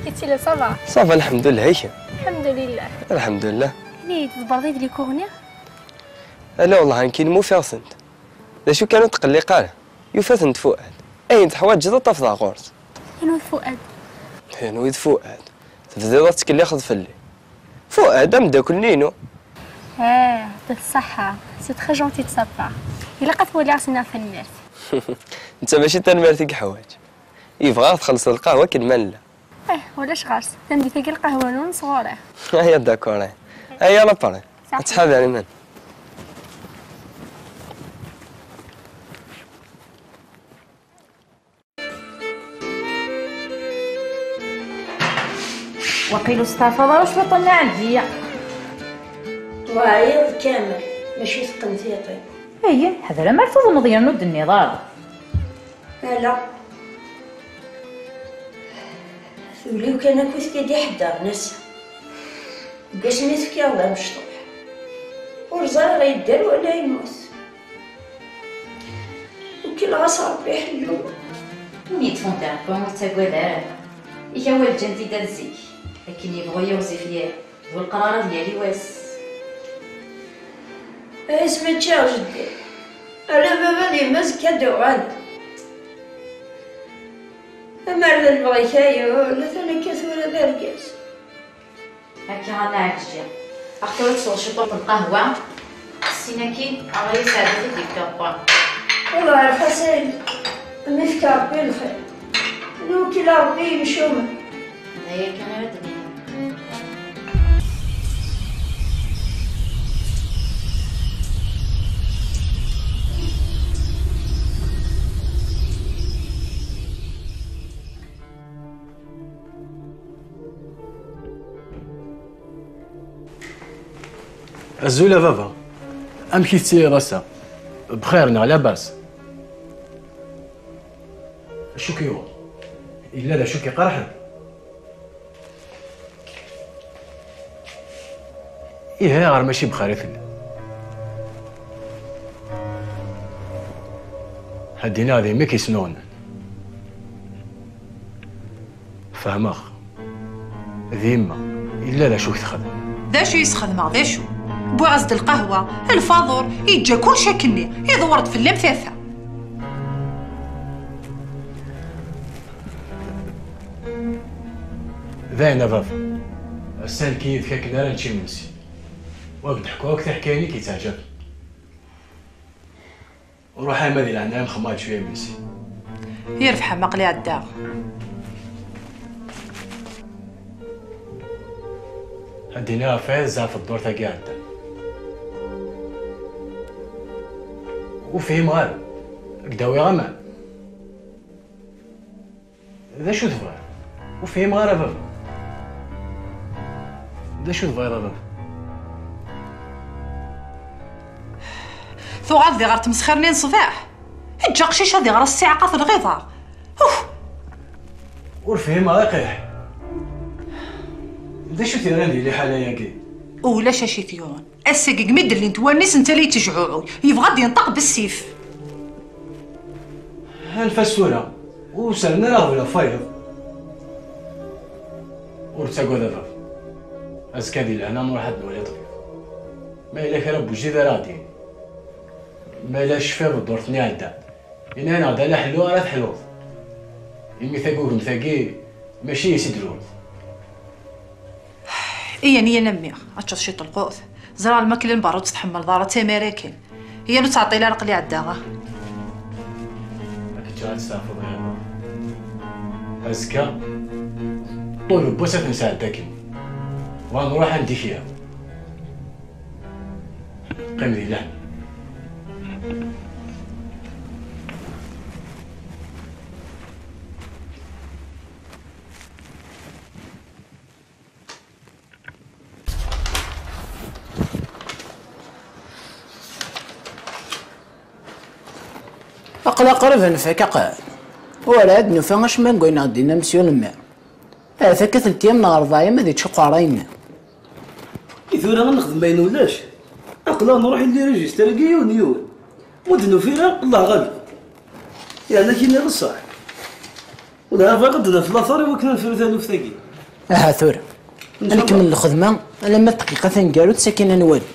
Ittili ça va? Ça va, lḥemdullah, i kemm? Lḥemdulillah. Lḥemdulillah. Ini-yi-d, tḍebbreḍ-iyi-d les cours-nni? Ala, wellah, nekkini ma ufiɣ-tent. D acu kan, ur tqelliq ara. Yufa-tent Fuad. Ayen teḥwaǧeḍ ad t-tafeḍ ɣur-s. Anwa d Fuad? Anwa d Fuad? Tebdiḍ ad tettkellixeḍ fell-i. Fuad, ameddakel-nni-inu. Ah, d ṣṣeḥḥa. C'est très gentil de sa part. Ilaq ad t-waliɣ, s-iniɣ tanemmirt. Netta mačči d tanemmirt i yeḥwaǧ. Yebɣa ad txellṣeḍ lqahwa akken ma nella. Eh, ulac ɣer-s. Tameddit-agi lqahwa-nwen sɣur-i. Aya, d'accord. Aya, la pare. Ad tḥader iman. Waqil ur testeɛfaḍ ara cwiṭ a Nna Ɛelǧiya. Teɛyiḍ kamel, mačči teqqen tiṭ-im. Ayen, ḥader amar tuḍneḍ yernu ur d-tenniḍ ara. Ala. Tuli-w kan akk i tt-id-iḥeddren ass-a. Deg wasmi tefkiḍ d amecṭuḥ. Ur ẓriɣ yedder wala yemmut. Ukleɣ-as Ṛebbi ḥellu. Win yeṭṭfen dɛebbu ur ttagad ara. Iga wa lǧan-t-id ar zik, akken yebɣu yiɣzif yir, d welqrar ad yali wass. Ass ma ččiɣ jeddi, ala baba d yemma azekka ad d-uɣalen. Amar d lebɣi-k ay ul, atan akka tura d argaz. Akka a Nna Ɛelǧiya. Axaṭer ad tesweḍ ciṭuḥ n lqahwa, sin-agi, ɣer yesɛedda-t-id deg ṭuqqwa. Wellah ɣer Ḥasan, mi fk Ṛebbi lxir. Newkel Ṛebbi yemcumen. D aya kan ara d-nini. Azul a baba. Amek i tettiliḍ ass-a? Bxir neɣ labas? Acu k-yuɣen? Yella d acu k-iqerḥen? Ihi, ayɣer mačči bxir i telliḍ? Ad d-iniɣ d yemma i k-yesnuɣnan. Fehmeɣ. D yemma, yella d acu i k-texdem. D acu i s-xedmeɣ, d acu? Wwiɣ-as-d lqahwa, lfaḍur, yeǧǧa kullec akkenni, idewwer-d fell-am tata. Dayen a baba, ass-a nekk yid-k akken ara nečč imensi. Wa d-ḥkuɣ akk tiḥkayin i k-yettɛeǧaben. Ruḥ a yemma di leɛnaya-m xemmeṛ-d cwiya imensi. Yerbeḥ a ma aql-i ɛeddaɣ. Ad d-iniɣ ɣef waya tezɛef ddurt-agi iɛeddan. Ur fhimeɣ ara. Ad k-d-awiɣ aman. D acu tebɣiḍ? Ur fhimeɣ ara baba. D acu tebɣiḍ a baba? Tuɣal diɣ ɣer tmesxir-nni n ṣṣbeḥ. Eǧǧ aqcic ad iɣer ssiɛqa telɣiḍ-aɣ. Uf! Ur fhimeɣ iqiḥ. D acu t-yerran di liḥala-agi? Ulac acu t-yuɣen. Ass-agi, deg mi d-llint wallen-is, netta la yettejɛuɛuy. Yebɣa ad d-yenṭeq bessif. Anef-as tura. Ur serren ara aɣbel ɣef wayeḍ. Ur ttagad a baba. Azekka di lehna nruḥ ad nwali ṭṭbib. Ma yella kra n wejjid ara ɣ-d-yini. Ma yella ccfa d ddurt-nni iɛeddan. Yenna-aneɣ-d ala ḥellu ara teḥluḍ. Imi tagugemt-agi mačči yes i d-luleḍ. Iyan, iyan a mmi, ad teččeḍ ciṭ lqut. Ẓriɣ lmakla n berra ur tt-tḥemmleḍ ara, d tamara kan. Iyan, ur ttɛeṭṭil ara, aql-i ɛeddaɣ. Ad k-ǧǧeɣ ad testeɛfuḍ ɣiḍ. Azekka, ṭul n wass ad t-nesɛedda akken. Wa nruḥ anda i k-yehwa. Qqim di lehna. Aql-aɣ qrib ad nfak, aql. Werɛad nufa acemma deg wayen aɣ-d-yenna Mesyu Lemmer. Ahat akka teltiyam neɣ rebɛiyam ad yečč uqerray-nni. I tura ad nexdem ayen ulac? Aql-aɣ nruḥ i les registres-agi yiwen yiwen. Ma ur d-nufi ara, Allah ɣaleb. Yeɛni ad k-iniɣ ṣṣeḥ. Ula bɣiɣ ad d-naf later i wakken ad nefru taluft-agi. Aha tura. Ad nkemmel lxedma alamma d dqiqa taneggarut, sakin ad nwali.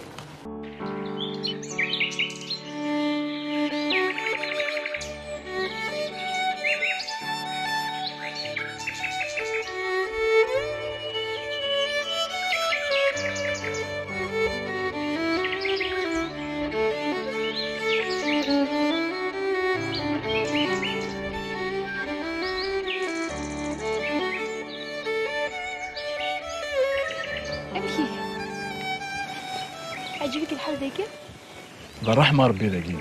Amek ihi? Ɛǧib-ik lḥal dagi? D ṛṛeḥma Ṛebbi dagi.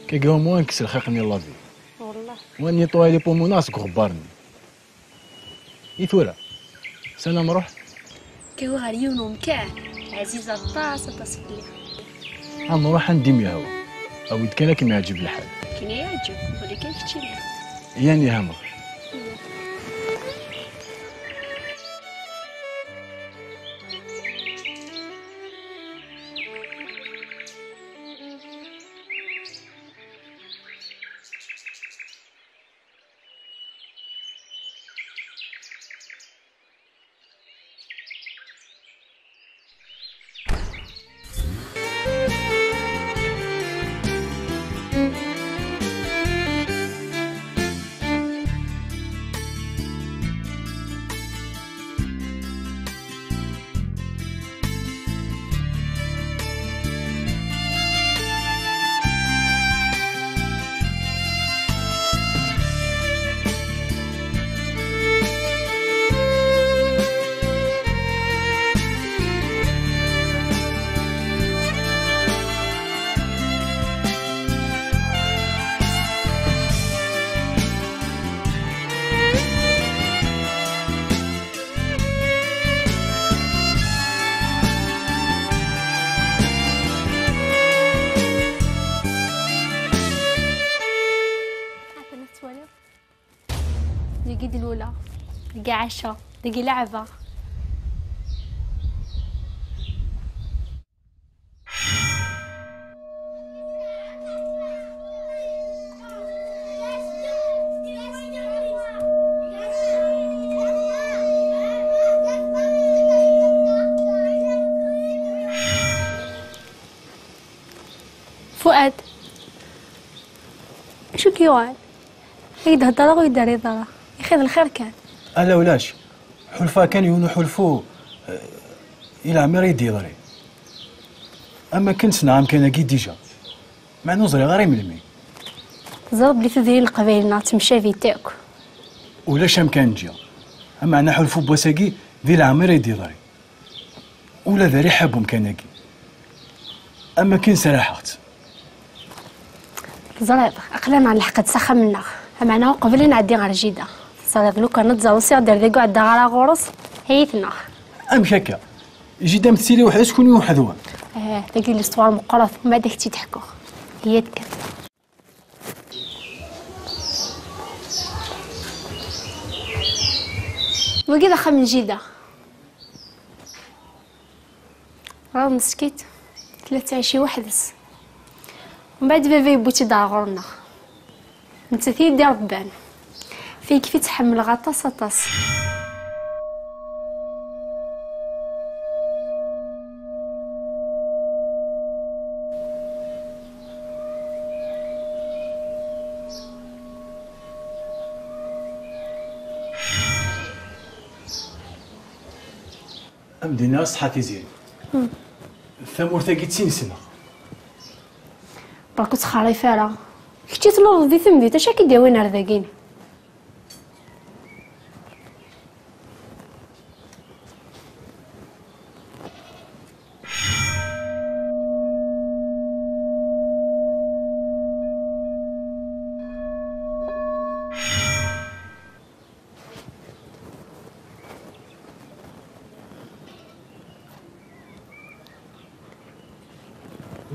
Kagi umu ad nekkes lxiq-nni n la vie. Wellah. Wa nettoyer les poumons-nneɣ seg uɣebbar-nni. I tura? Sani ad nruḥ? Kagi ɣer yiwen umkan ɛziz aṭas, aṭas fell-i. Ad nruḥ anda i m-yehwa. Awi-d kan ad kem-yeɛǧeb lḥal. Akken i yeɛǧeb, ula kan keččini. Yan iha nruḥ. Atan ad twaliḍ. Deg i d-luleɣ, deg i ɛaceɣ, deg i leɛbeɣ. Fuad, acu k-yuɣal? Ad k-d-heddreɣ ur yi-d-terriḍ ara. Ixir d lxir kan. Ala ulac. Ḥulfaɣ kan yiwen uḥulfu, eh, i leɛmer i d-yeḍri. Am akken ssneɣ amkan-agi dija. Meɛna ur ẓriɣ ara i melmi. Teẓriḍ belli tudrin n Leqbayel-nneɣ ttemcabint akk. Ulac amkan ǧǧiɣ. Ameɛna ḥulfu n wass-agi di leɛmer i d-yeḍri. Ula d ariḥa n umkan-agi. Am akken sraḥeɣ-tt. Teẓriḍ, aql-aneɣ nleḥq-d s axxam-nneɣ. Ameɛna uqbel ad nɛeddi ɣer jida. Teẓriḍ, lukan ad tẓer usiɣ-d ar dagi ur ɛeddaɣ ara ɣur-s, ad iyi-tneɣ. Amek akka? Jida-m tettili weḥd-s, kunwi weḥd-wen? Eh, tagi l'histoire meqqret, umbeɛd ad k-tt-id-ḥkuɣ. Yak. Wagi d axxam n jida. Ɣer meskit, tella tettɛici weḥd-s. Mbeɛd baba yewwi-tt-id ɣer ɣur-neɣ. Nettat i yi-d-iṛebban. Tiyekfi tt-ḥemmleɣ aṭas, aṭas. Am d-iniɣ ṣṣeḥḥa Tiziri. Tamurt-agi d tin-sneɣ. Berka ur ttxerrif ara. Kečč i tluleḍ di temdint, acu akka i d-yawin ar dagini?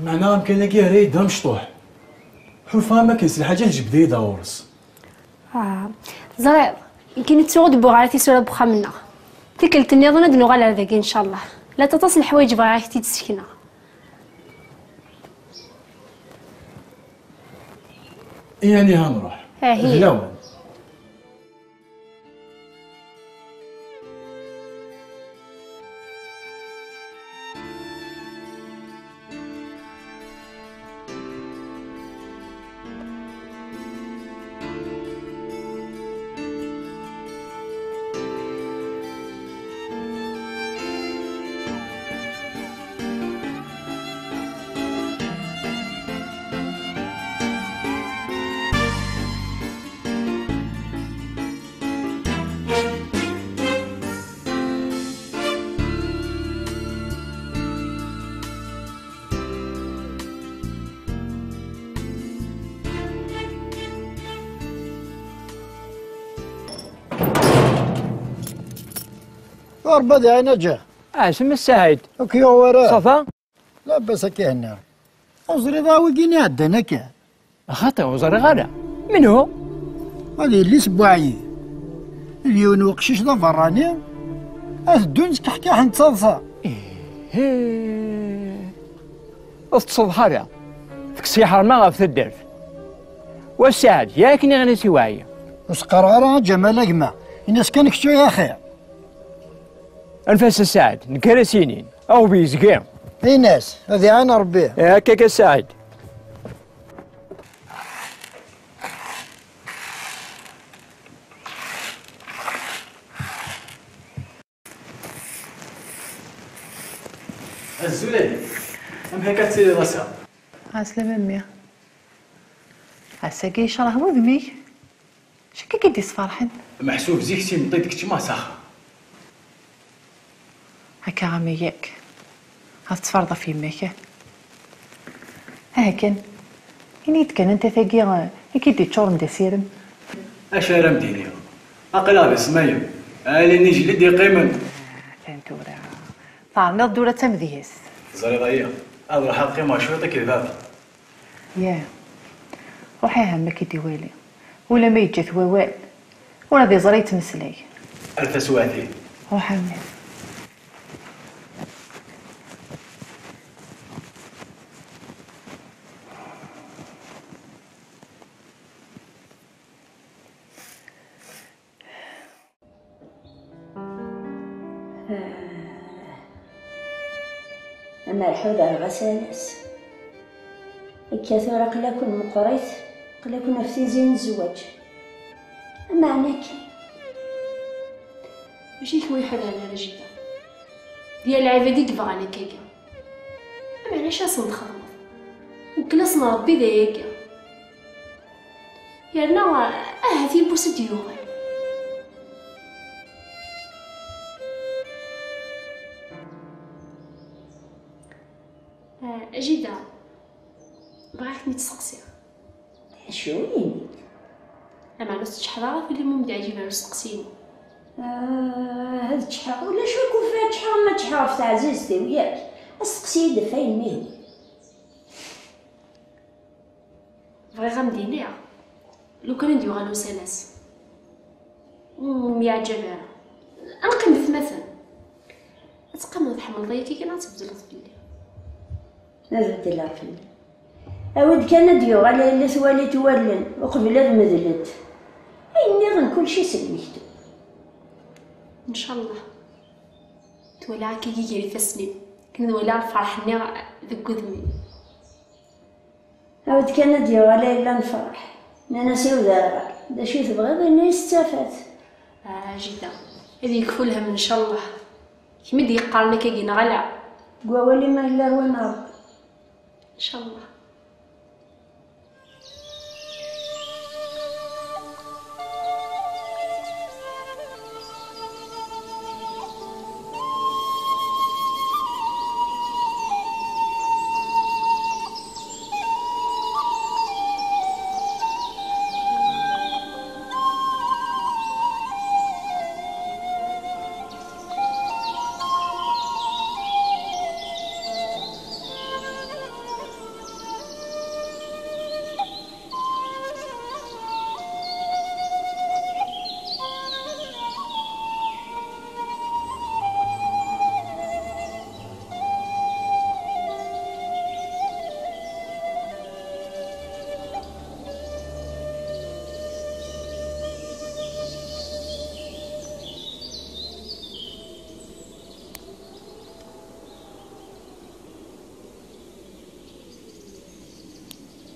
Meɛna amkan-agi yerra-yi-d d amecṭuḥ. Ḥulfaɣ am akken s lḥaǧa tjebbed-iyi-d ɣur-s. Ah, ẓriɣ, nekkini ttuɣ ur d-wwiɣ ara tisura n wexxam-nneɣ. Tikkelt nniḍen ad nuɣal ar dagi, ncallah. Llant aṭas n leḥwayeǧ bɣiɣ ad ak-t-id-ssekneɣ. Ihi aniha nruḥ? Ahi. D lawan. Ṛebbi ad iɛin a Ǧa. Ɛasem a Saɛid. Ur k-yuɣ wara. Ça va? Labas akka henna. Ur teẓriḍ ara wigin iɛeddan akka? Xaṭi, ur ẓriɣ ara. Menhu? Ad yelli s Buɛyi. D yiwen weqcic d aberrani. Ad ddun ttkeḥkiḥen d taḍsa. Ihi. Ur tettṣeḍḥ ara. Tekkes iḥerma ɣef taddart. Wa Saɛid, yak nniɣ-as i Buɛyi. Ur s-qqareɣ ara a Ǧamal a gma. Ini-as kan kečč ay axir. Anef-as a Saɛid, nekk ara s-yinin. Aɣbel yezga. Ini-as, ad iɛin Ṛebbi. Akka kan a Saɛid. Azul a yelli. Amek akka tettiliḍ ass-a? Ɛeslama a mmi. Ass-agi yecreḥ wudem-ik. Acu akka i k-id-yesferḥen? Meḥsub zik s imeṭṭi d kečč ma s axxam. Akka a mmi yak. Ad tettfarḍ ɣef yemma-k, ah? Aha kan. Ini-yi-d kan anta tagi, eh, i k-id-yeččuren d asirem? Acu ara m-d-iniɣ? Aql-aɣ di ṣṣmayem. Alin ijlid yeqqimen. Atan tura. Terniḍ-d ula d tamedyazt. Teẓriḍ aya? Ad ruḥeɣ ad qqimeɣ cwiṭ akked baba. Ya. Ruḥ aha, ma k-id-iwali. Ula ma yeǧǧa-t wawal, ur ad iẓri yettmeslay. Ar taswiɛt-in. Ruḥ a mmi. Amerḥu d arɣasalas. Akka tura aql-aken meqqrit, aql-aken ɣef tizi n zzwaǧ. Ameɛna kan. Mačči d kenwi i ḥadren ara jida. D yir lɛibad i yebɣan akkagi. Ameɛna acu ad sen-txedmeḍ? Wekklen-asen Ṛebbi d ayagi. Yerna ahat yiwwas ad d-yuɣal. Ah, a jida, bɣiɣ ad kem-id-steqsiɣ. Acu ini-d? Ameɛna ur tettččḥeḍ ara fell-i ma ur m-d-ɛǧib ara usteqsi-inu. Ah, ad ččḥeɣ. Ulac akk ufra ččḥeɣ ma ččḥeɣ ɣef teɛzizt-iw, yak? Asteqsi-yi-d ɣef wayen mi hwi. Bɣiɣ ad m-d-iniɣ, lukan ad d-yuɣal usalas, ur m-yeɛǧab ara, ad neqqim d atmaten. Ad teqqimeḍ tḥemmleḍ-iyi akka kan, ad tbeddleḍ fell-i. Ad beddleɣ fell-i. Awi-d kan ad d-yuɣal, a yelli, twaliḍ wallen uqbel ad medlent. Ayen nniḍen kulci s lmektub. Ncallah. Twalaɣ akka gar ifassen-im, akken ad walaɣ lferḥ-nni deg wudem-im. Awi-d kan ad d-yuɣal, a yella, nefreḥ. Nnan-as i uderɣal: "D acu i tebɣiḍ?" Ini-as: "D tafat." Ah, jida, ad yekfu lhemm, ncallah. Kemm i d-yeqqaren akkagi, neɣ ala? Deg wawal-im a yella, ar win n Ṛebbi. Ncallah.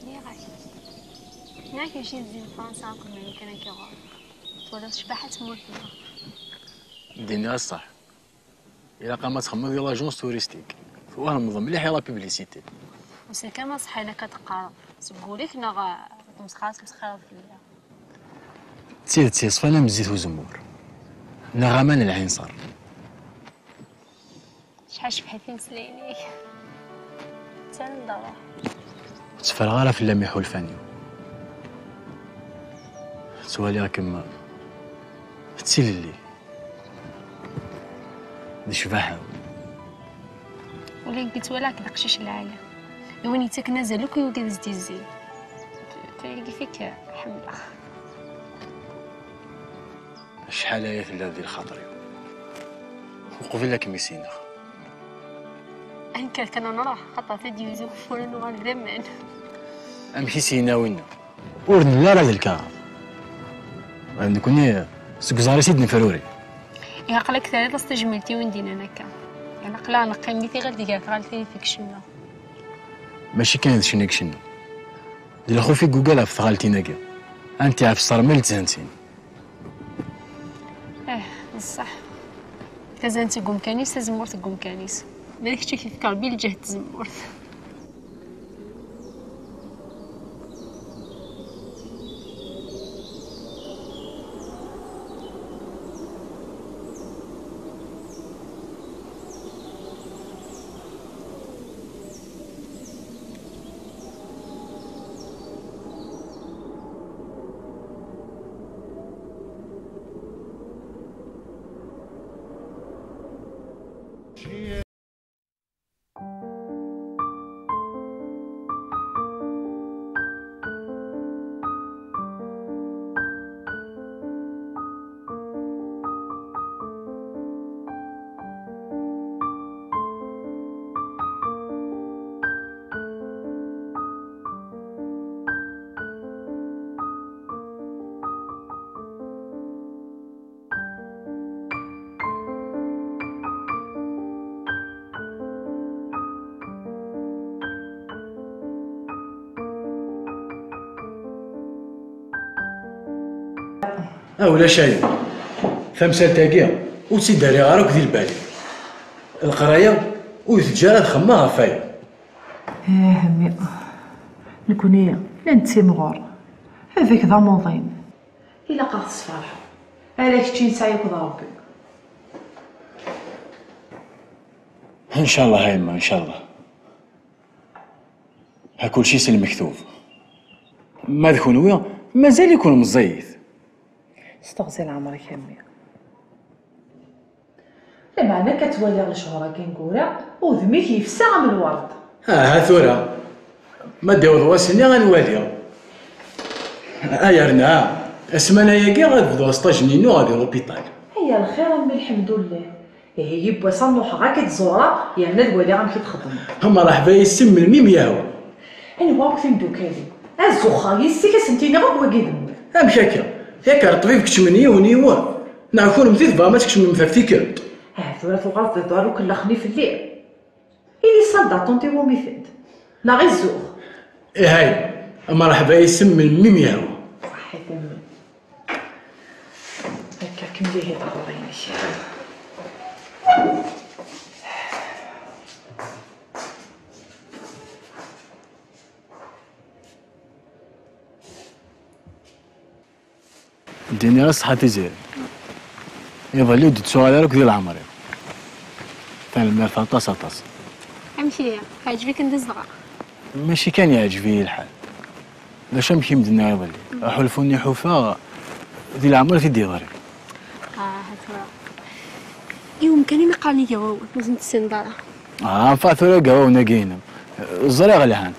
Nniɣ-ak. Nniɣ-ak mačči d zzin Fransa akk, lmal kan akka ɣur-k. Twalaḍ ccbaḥa n tmurt-nneɣ. D-nniɣ ṣṣeḥ. Ilaq-am ad txedmeḍ di l'agence touristique. Twehmeḍ mliḥ i la publicité. Wissen kan ma ṣṣeḥ ayen akka teqqareḍ. Seg wul-ik neɣ, eh, tmesxir, tmesxireḍ fell-i? D tidet yeṣfan am zzit uzemmur. Neɣ aman n lɛinṣer. Acḥal cebḥit imeslayen-ik. Ttanen-d ṛṛuḥ. Ur tteffreɣ ara fell-am iḥulfan-iw. Ttwaliɣ-kem d tilelli. D ccbaḥa-w. Ula deg ttwaliɣ-k d aqcic lɛali. D win yettaken azal akk i wid i s-d-yezzin. Targit-ik ḥemmleɣ. Acḥal aya telliḍ di lxaṭer-iw. Uqbel ad kem-issineɣ. Ad nekker kan ad nruḥ, xaṭer ad d-yewzu ugeffur ad nuɣal d aman. Amek i s-yenna winna? Ur nelli ara d lkaɣeḍ. Nekkni seg uẓar-is i d-nefruri. Ihi aql-ak terriḍ-as tajmilt i win d-yennan akka. Yeɛni aql-aɣ neqqim di tiɣilt gar tɣaltin i cennu. Mačči kan d ccna i icennu. D lxuf i yugal ɣef tɣaltin-agi. Anti ɣef ṣṣermel d tezantin. Eh, d ṣṣeḥ. Tazant deg umkan-is, tazemmurt deg umkan-is. Ma d kečč i k-ifka Rebbi lǧehd n tzemmurt. Ah, ulac ayen. Tamsalt-agi ur tt-id-rriɣ ara akk di lbal-iw. Leqraya ur teǧǧi ara ad xemmeɣ ɣef waya. Eh, a mmi, nekkni la nettimɣur. Baba-k d amuḍin. Ilaq ad ɣ-tesferḥeḍ. Ala kečči nesɛa akk d Ṛebbi. Ncallah a yemma, ncallah. Ha kulci s lmektub. Ma d kunwi, mazal-iken meẓẓiyit. Steɣzi leɛmer-ik a mmi. Lameɛna akka ttwaliɣ lecɣal-agi ineggura, udem-ik yefsa am lwerd. Aha tura, ma d-iweḍ wass-nni ad nwali. Ay rna, asmana-agi ad bduɣ sṭaj-nni-inu di l'hôpital. Ay lxir a mmi, lḥemdullah. Ihi yiwwas ad nruḥeɣ akka d Zora, yerna ad waliɣ amek i txeddmeḍ. Ha, mreḥba yes-m melmi m-yehwa. Anwa akk timdukal-iw? Ad zuxxeɣ yis-k, ad sent-iniɣ akk wagi d mmi. Amek akka? Yak ar ṭṭbib keččmen yiwen yiwen. Neɣ kunemti tebɣam ad tkecmem ɣef tikkelt? Ah, tura tuɣaleḍ d ḍar ukellax-nni fell-i. Ini salle d'attente iwumi-tent. Neɣ i zzux. Ihay, mreḥba yes-m melmi m-yehwa. Ṣaḥit a mmi. Akka kem-ihi taɣuri-inek. Ddin-a ṣṣeḥḥa Tiziri. Iḍelli ur d-ttuɣal ara akk di leɛmer-iw. Tanemmirt aṭas, aṭas. Amek ihi? Iɛǧeb-iken di zedɣeɣ? Mačči kan iɛǧeb-iyi lḥal. D acu amek i m-d-nniɣ iḍelli? Aḥulfu-nni ḥufaɣ di leɛmer i t-id-yeḍri. Ah, ha tura. I umkan imi qqaren iga wawal, ur ten-tessineḍ ara. Ah, anfa tura iga wawal-agi-inem. Ẓriɣ lhan.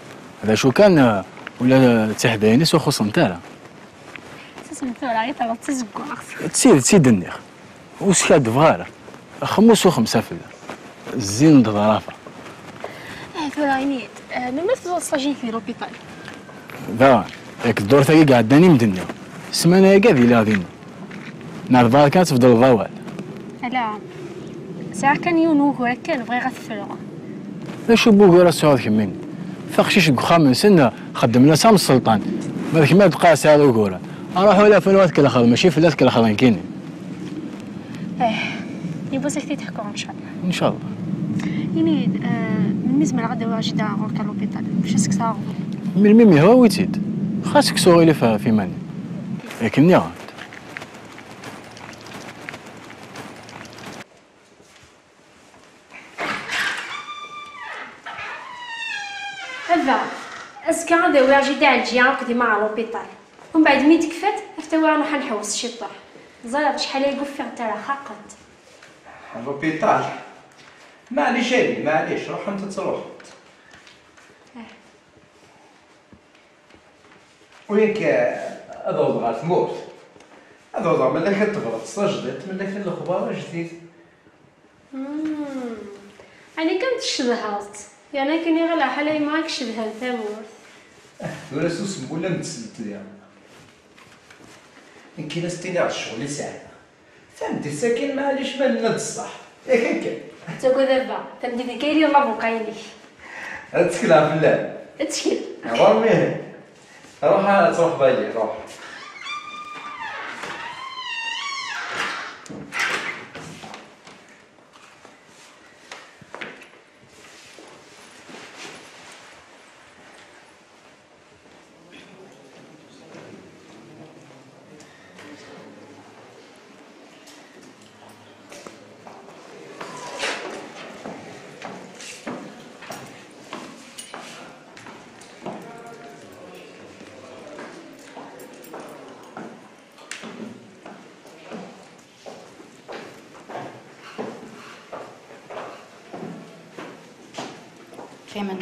D acu kan, ula d tiḥdayin-is ur xuṣṣent ara. Susem tura, i terreḍ d tazeggaɣt. D tidet i d-nniɣ. Ur skaddbeɣ ara. Xemmus u xemsa fell-am. Zzin-d ḍrafa. Ah, tura ini-d, eh, melmi ara tebduḍ stage-ik di l'hôpital? Daɣen, yak ddurt-agi iɛeddan i m-d-nniɣ. Ssmana-agi ad iliɣ dinna. N rebɛa kan ad tbeddleḍ awal. Ala. Sɛiɣ kan yiwen wugur akken bɣiɣ ad t-fruɣ. D acu n wugur ad tesɛuḍ kemmini? Taqcict deg uxxam-nsen xeddmen-as am sselṭan. Ma d kemm ad tqaɛ sɛiḍ uguren. Aruḥ wali ɣef anwa tkellxeḍ, mačči fell-as tkellxeḍ nekkini. Eh, yiwwas ad ak-t-id-ḥkuɣ, ncallah. Ncallah. Ini-d, eh, melmi zemreɣ ad awiɣ jida ɣur-k ar l'hôpital? Bac ad s-kkseɣ aɣbel. Melmi m-yehwa awi-tt-id. Xas kkes uɣilif ɣef iman-im. Akken nniɣ-am-d. A baba, azekka ad awiɣ jida Ɛelǧiya akked yemma ɣer l'hôpital. Umbeɛd mi d-tekfa, ad t-awiɣ ad nruḥ ad nḥewwes ciṭuḥ. Ẓriɣ d acḥal ay ufiɣ tara xaqent. L'hôpital? Maɛlic a yelli, maɛlic, ruḥent ad truḥent. Ah. Uyak, eh, ad awḍeɣ ɣer tmurt. Ad awḍeɣ mella kan tebreḍ s tajdiṭ, mella kan lexbar ajdid. Hmm. Ɛni kan tcedhaḍ-tt? Yerna akken iɣil lḥal a yemma ad k-cedhen tamurt. Ah, tura susem ula m-d-sent diɣ. Nekkin ad s-tiniɣ d ccɣel i sɛiɣ. Tameddit-agi, maɛlic ma nenna-d ṣṣeḥ. Yak akka. Ttagad a baba, tameddit-agi ad iliɣ d labuqa-inek. Ad ttekleɣ fell-am. Ttkel. Ɣur-m ihi. Ruḥ ad truḥ bayi, ruḥ. Qqimen.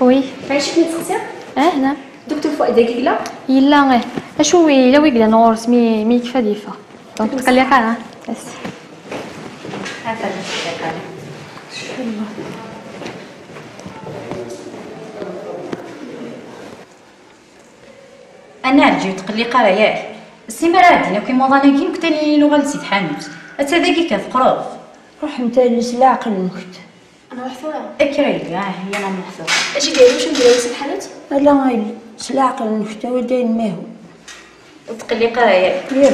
Oui. Ɛic-ik mi teqsiḍ? Eh, naam. Docteur Fouad dagi yella? Yella, eh. Acu yella wi yellan ɣur-s mi, mi yekfa ad yeffeɣ? Donc, tqelliq ara. Bas. Ata d tqelliq ara. Anna Ɛelǧiya ur tqelliq ara, yak? Si mi ara ɛeddin akk imuḍan-agi, nekk tali nuɣal-d si tḥanut. Atta dagi kan teqreb. Ruḥemt a yelli s leɛqel-nkent. Ad nruḥ tura? Akka yella, ah, yya ad nruḥ tura. Acu i d-yerra ucengel-awen si tḥanut? Ala a yelli, s leɛqel-nkent, awi-d ayen ma yehwa. Ur tqelliq ara, yak? Yya.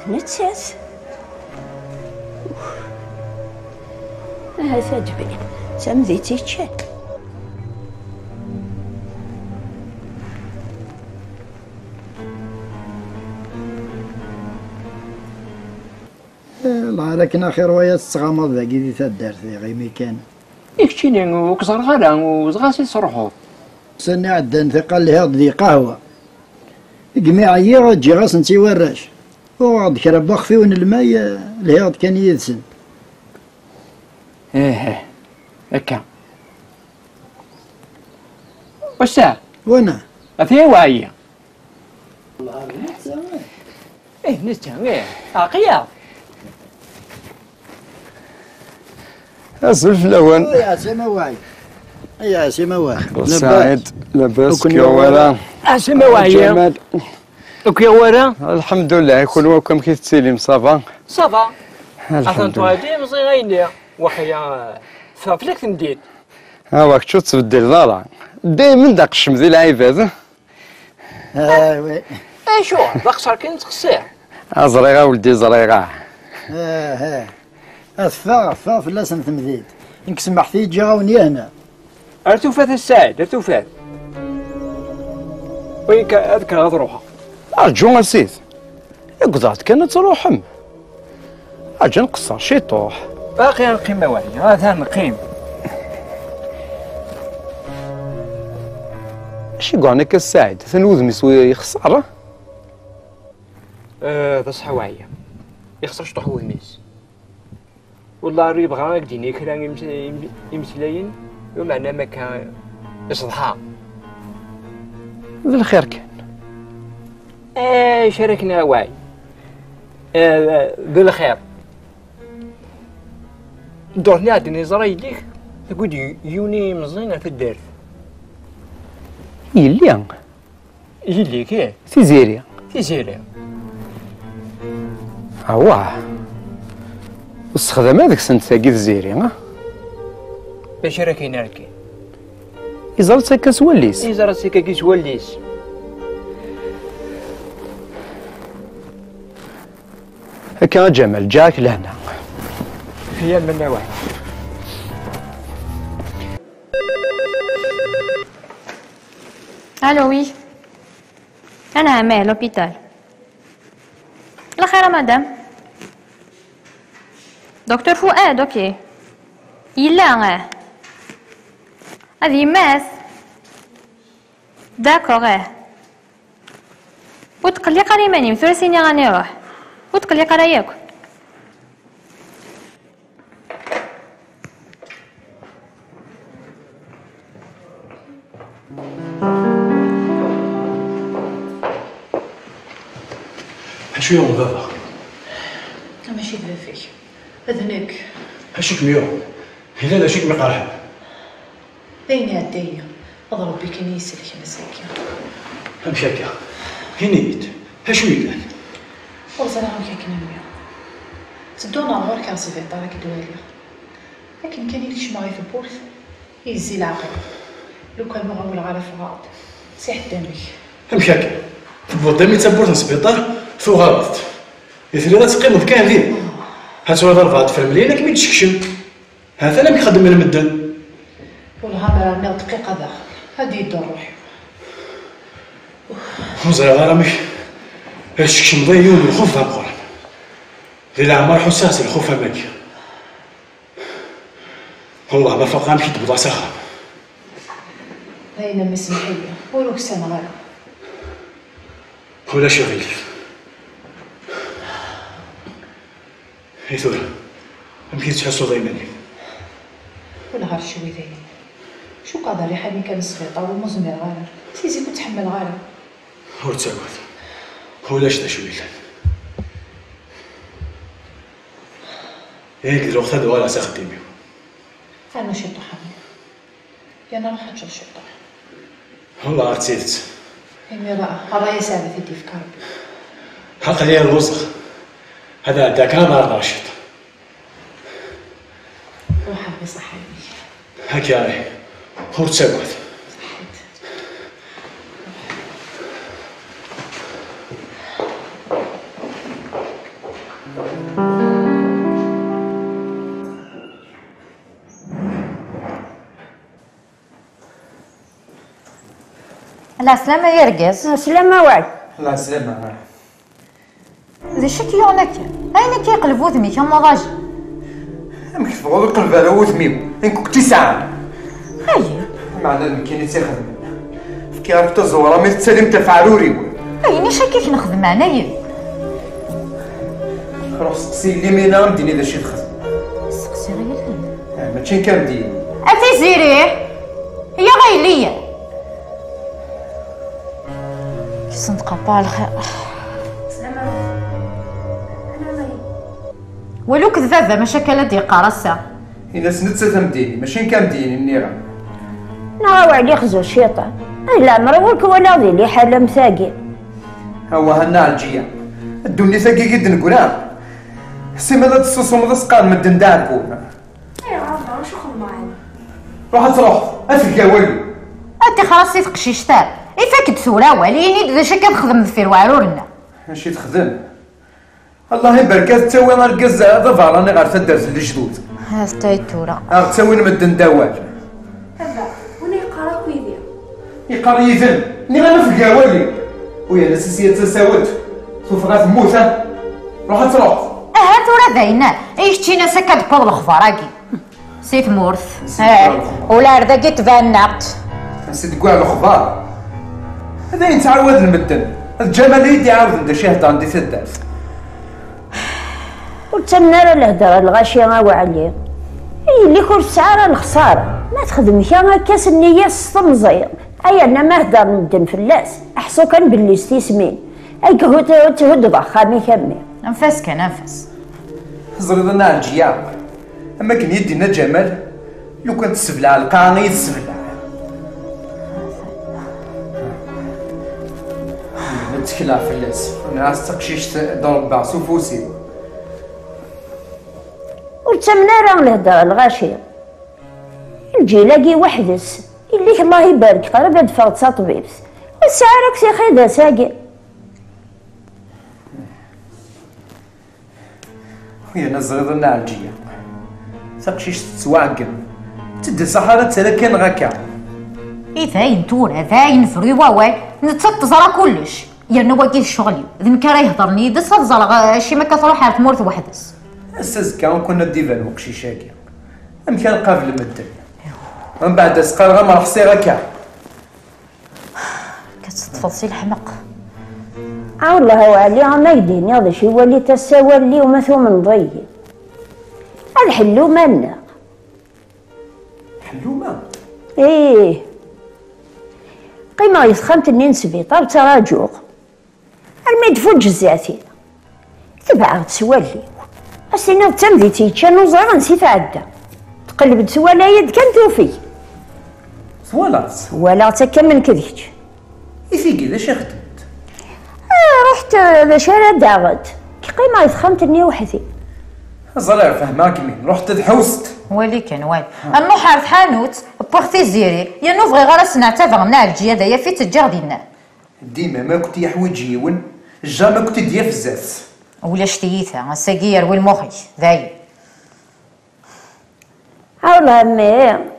Nettat. Ahat ad d-tban d tamdint yeččan. Lɛar akken axir waya tettɣamaḍ dagi di taddart, iɣimi kan. I keččini ur k-ẓerreɣ ara, dɣa si tesruḥeḍ. Ussan iɛeddan tiqqal lhiɣ-d di lqahwa. Igmi ɛyiɣ, ǧǧiɣ-asen-tt i warrac. Uɣeɣ-d kra n waxfiwen n lmay, lhiɣ-d kan yid-sen. Ih, ih, akka. Wasa? Wana? Ati waya. Ih, netta, ih. Aql-aɣ. Azul fell-awen. Ay, ɛsima waɛi. Ay, ɛsima waɛi. Saɛid, labas, ur ken-yuɣ wara. Ɛsima waɛi. Ǧamal. Ur ken-yuɣ wara? Alḥemdullah, kunwi akk amek i tettilim, ça va? Ça va. Alḥemdullah. Atan tuɣal-d imeẓi ayenni. Waqila, teffeɣ fell-ak temdint. Awa, kečč ur tettbeddileḍ ara. Daymen d aqeccem di lɛibad. Ah, oui. Acu? D aqeṣṣer kan i ttqeṣṣir. Ah, ẓriɣ a weldi, ẓriɣ, ah. Ah, ah. Ah, teffeɣ, teffeɣ fell-asen temdint. Nekk semmeḥ-iyi, ǧǧiɣ-awen yahna. Ar tufat a Saɛid, ar tufat. Win ka, ad kkreɣ ad ruḥeɣ. Rǧu a Sid. Yegzaɣ-d kan ad truḥem. Aǧa nqeṣṣer ciṭuḥ. Baqi ad neqqim awali, ata neqqim. Acu i yuɛni akka Saɛid? Atan wudem-is yexṣer? Eh, d aṣeḥḥa waɛya. Yexṣer ciṭuḥ wudem-is. Wellah, ur yebɣa ad d-yini kra imes-, im-, imeslayen, lameɛna ma akka iṣeḍḥa. D lxir kan. Acu ara k-naɛway? Eh, d lxir. Ddurt-nni iɛeddan yeẓra yelli-k, tewwi-d yiwen n yimeẓẓi ar taddart. Yelli? Yelli-k, ih. Tiziri. Tiziri. Awah. Ur ssexdam ara deg-sent tagi Tiziri, ah? D acu ara k-yini akka? Iẓra-tt akka s wallen-is. Iẓra-tt akka s wallen-is. Akka a Ǧamal, ǧǧiɣ-ak lehna. Fiya mennawa. Allô, oui. Anɛam, eh, l'hôpital. Lxir a madame. Docteur Fouad, ok. Yella, eh. Ad yemmet. D'accord, eh. Ur tqelliq ara iman-im, tura s-iniɣ ad niruḥ. Ur tqelliq ara yakk. Acu yuɣen baba? Mačči d baba-k, d nekk. Acu kem-yuɣen? Yella d acu kem-iqerḥen? D ayen iɛedda-yi, d Ṛebbi kan i yi-iselken ass-agi. Amek akka? Ini-yi-d, acu yellan? Ur ẓriɣ amek akken a mmi. Ttedduɣ neɣ ɣur-k ar sbiṭar ad k-d-waliɣ. Akken kan i d-kecmeɣ i tewwurt, i yezzi leɛqel. Lukan ur ɣawleɣ ara ffɣeɣ-d. Si ḥedd amek. Amek akka? Tewweḍ-d armi d tawwurt n sbiṭar, tuɣaleḍ-d. I telliḍ ad teqqimeḍ kan din? Ha tura d arbaɛa tefremliyin ad kem-id-tsekcem. Ha-t-an amek xeddmen medden. Wellah ma rniɣ dqiqa daɣen, ad d-yeddu ṛṛuḥ-iw. Ur ẓriɣ ara amek ad tsekcmeḍ yiwen n lxuf d ameqqran. Di leɛmer ḥusseɣ s lxuf am wagi. Wellah ma faqeɣ amek i d-wwḍeɣ s axxam. Dayen a mmi, semmeḥ-iyi, ur uksaneɣ ara. Ulac aɣilif. I tura, amek i tettḥussuḍ a iman-im? Wellah ar cwi dayen. Cukkeɣ d rriḥa-nni kan n sbiṭar ur zmireɣ ara. Si zik ur tt-ḥemmleɣ ara. Ur ttagad. Ulac d acu yellan. Yak d lweqt ad uɣaleɣ s axeddim-iw. Rnu ciṭuḥ a mmi. Yerna ruḥ ad teččeḍ ciṭuḥ. Wellah d tidet. Imir-a, ṛṛay-is ad t-id-yefk Ṛebbi. Aql-iyi lluẓeɣ. Ad ɛeddiɣ kan ad ɛerḍeɣ ciṭ. Ruḥ a Ṛebbi ṣaḥḥa-yak. Akka ihi. Ur ttagad. Ṣaḥḥit. Lɛeslama a argaz. Lɛeslama a waɛli. Lɛeslama. D acu i k-yuɣen akka? Ayen akka yeqleb wudem-ik am uḍajin. Amek tebɣuḍ ur qelbeɣ ara wudem-iw? Nekk ur k-tt-isɛan. Ayen? Meɛna d nekkini i tt-ixedmen. Fkiɣ-ak taẓewra mi tettalimt ɣef ɛrur-iw. Ayen acu akka i k-nexdem, ɛni? Ruḥ seqsi yelli-m, yenna am d-ini d acu i texdem. Seqsiɣ yelli. Ah, mačči nekk am d-ini. A Tiziri! Yya a yelli! Kksen tqerṭa lxir. Walu d baba, maca akka la d-yeqqar ass-a. Ini-as netta tamdini, mačči nekk am d-ini, nniɣ-am. Neɣ a Waɛli xzu ciṭan. Ay leɛmer ur k-walaɣ di liḥala am tagi. Awah a Nna Ɛelǧiya, ddunit-agi i d-neggra. Simmal ad tessusumeḍ ad s-qqaren medden d aɛeggun. Ayɣer a baba, acu xedmeɣ ɛni? Ruḥ ad truḥeḍ, ad teg awal-iw. Ad tixer-as i teqcict-a. Ifak-d tura awal, ini-d d acu akka texdem deffir weɛrur-nneɣ. Acu i texdem? Allah ibarek, ad tawi argaz d aberrani ɣer taddart n lejdud. Ha-t-ay tura. Ad ɣ-ttawin medden d awal. Baba, win yeqqar akk yid-i. Yeqqar yid-m? Nniɣ-am afeg awal-iw. U yerna s-, sya d tasawent. Tuffɣa temmut, ha? Ruḥ ad truḥeḍ. Aha tura d ayen, i kečč-in-as akka d-wweḍ lexbar-agi. Si tmurt. Si tmurt. Eh, ula ar dagi tban-aɣ-d. Si deg lexbar. D ayen ttɛawaden medden. D Ǧamal i yi-d-iɛawden d acu i heddren di taddart. Ur ttamen ara lehdur n lɣaci a Waɛli. Yelli-k ur tesɛi ara lexsara. Ma texdem kra akka s nniya s temẓi, ay yerna ma heddren medden fell-as, ḥṣu kan belli s tismin. Ay thudd, thudd d axxam-ik a mmi. Anef-as kan, anef-as. Teẓriḍ a Nna Ɛelǧiya, am akken i d-yenna Ǧamal, lukan tessebleɛ lqaɛa i yi-tessebleɛ. Ad ttekleɣ fell-as. Nniɣ-as d taqcict d-rebbeɣ s ufus-iw. Ur ttamen ara lehdur n lɣaci. Lǧil-agi weḥd-s. Yelli-k Allah ibarek, qrib ad d-teffeɣ d taṭbibt. Ur tesɛi ara akk tixidas-agi. Yerna teẓriḍ a Nna Ɛelǧiya, taqcict tettwaɛeggen. Ur tt-id-iṣaḥ ara ad tala kan akka. I dayen tura, dayen bru i wawal, nettat teẓra kullec. Yerna wagi d ccɣel-iw. D nekk ara iheḍren yid-s, ad ẓreɣ, eh, acimi akka truḥ ar tmurt weḥd-s. Ass azekka, ukan ad d-iban uqcic-agi. Amek ara nqabel medden? Mbeɛd ad s-qqareɣ am rexsiɣ akka. Akka teṭṭfeḍ si leḥmeq. Ah, wellah a Waɛli, ama ak-d-iniɣ d acu i walit ass-a walli-w ma tumneḍ-iyi. Ad ḥellu ma nneɣ. Ḥelluma? Ih. Qqimeɣ di texxamt-nni n sbiṭar, ttraǧuɣ. Armi d-tfuǧ zdat-i. Tebɛeɣ-tt s wallen-iw. Ad s-tiniḍ d tamdint yeččan ur ẓriɣ ansi tɛedda. Teqleb-d twala-yi-d kan tufeg. Twalaḍ-tt? Walaɣ-tt akka am nekk d kečč. I tigi, d acu i xedment? Ah, ruḥet, d acu ara d-aɣent? Qqimeɣ di texxamt-nni weḥd-i. Ẓriɣ, fehmeɣ-kem-in. Ruḥet ad ḥewset. Wali kan, wali. Ad nruḥ ɣer tḥanut, wwiɣ tiziri, yernu ur bɣiɣ ara ad sneɛtabeɣ Nna Ɛelǧiya, d aya i tt-ǧǧiɣ dinna. Dima ma kent-yeḥwiǧ yiwen, jamais kent-id-yaf zdat. Ulac tiyita, ass-agi yerwi lmux-ik, dayen. Awlah a mmi,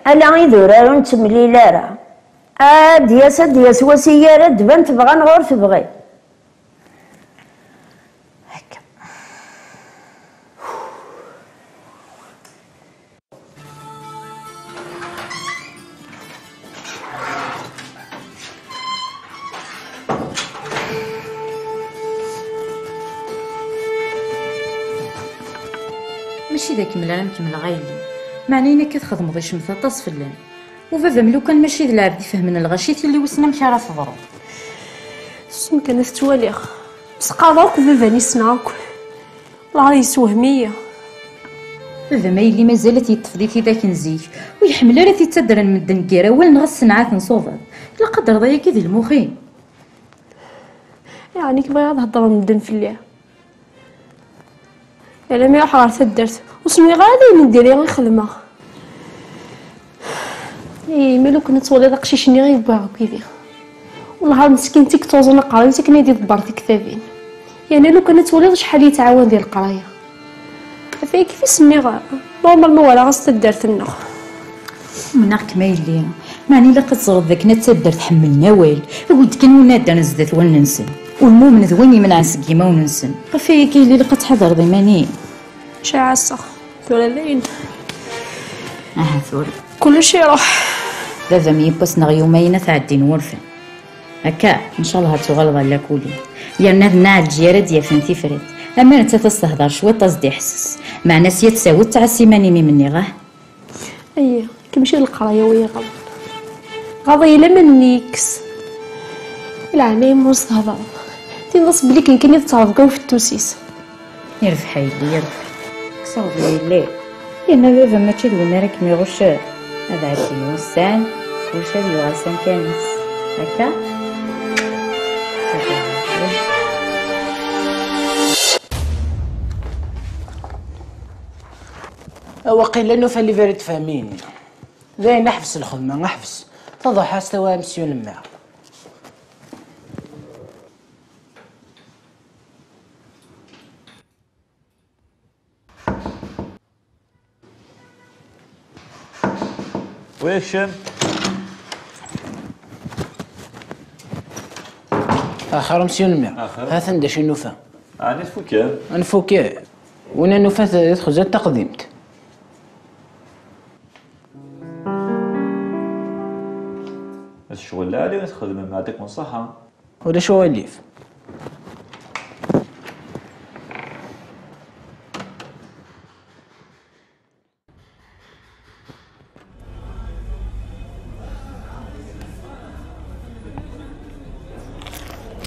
ala idurar ur nettemlil ara. Ad d-yas, ad d-yas wass i ara d-tban tebɣa neɣ ur tebɣi. Akka. Mačči d akemmel ara m-kemmleɣ a yelli, meɛna ayen akka txedmeḍ icemmet aṭas fell-am. U baba-m lukan mačči d lɛebd ifehmen lɣaci, tili wissen amek ara teḍru. Tessen kan ad t-ttwaliɣ. Mseqqareɣ akk baba-nni, ssneɣ akk. Lɛar yessewhem-iyi. Baba-m a yelli mazal ad t-yeṭṭef di tidak n zik. Ur iḥemmel ara tittaddra n medden deg yir awal neɣ asenɛat n ṣuber. Ilaq ad d-terreḍ ayagi di lmux-im. Yeɛni-k bɣiɣ ad heddren medden fell-i? Alammi ruḥeɣ ɣer taddart, ur swiɣ ara d ayen n diri i xedmeɣ. Ih, ma lukan ad twaliḍ aqcic-nni i wwiɣ akk yid-i. Wellah ar meskint i yettuẓen aqerru-ines akken ay d-iḍebber tiktabin. Yerna lukan ad twaliḍ acḥal i yettɛawan di leqraya. Ɣef wayagi i s-nniɣ, normal ma walaɣ-as taddart-nneɣ. Umneɣ-kem a yelli. Meɛna ilaq ad teẓreḍ d akken at taddart ḥemmlen awal. Awi-d kan win naddan zdat wallen-nsen. Ur mumen d win imenɛen seg yimawen-nsen. Ɣef waya akka yelli ilaq ad tḥadreḍ iman-im. Caɛaseɣ. Tura dayen. Aha tura. Kullec iruḥ. Baba-m yiwwas neɣ yumayen ad t-ɛeddin wurfan. Akka, ncallah ad tuɣaleḍ a lakuli. Yerna d Nna Ɛelǧiya ara d-yafen tifrat. Ama nettat ad s-tehder cwiṭ, ad s-d-iḥesses. Meɛna sya d tawet, ɛass iman-im imenni, ɣah. Ayya, kemmci leqraya wi iɣaḍen. Ɣaḍ-iyi laman nni yekkes. Leɛnaya-m ur s-thedreḍ. Tiniḍ-as belli kan kan i tettreḍ deg ufettus-is. Irbeḥ a yelli, irbeḥ. Kkseɣ d yelli. Yerna baba mačči d win ara kem-iɣuccen. Ad ɛeddin wussan, kullec ad yuɣal s amkan-is. Akka? A waqila nufa liver i tfehmin. Dayen, ḥbes lxedma, ḥbes. Taḍuḥa-s tawa amsyu lemmer. Wi kcem? Axir amsyu lemmer. Axir. Hatan d acu i nufa. Ɛni tfukem? Nfuk. Win nufa t-, txuzat taqdimt. D ccɣel lɛali i txedmem, yeɛṭikum ṣṣeḥḥa. Ulac uɣilif.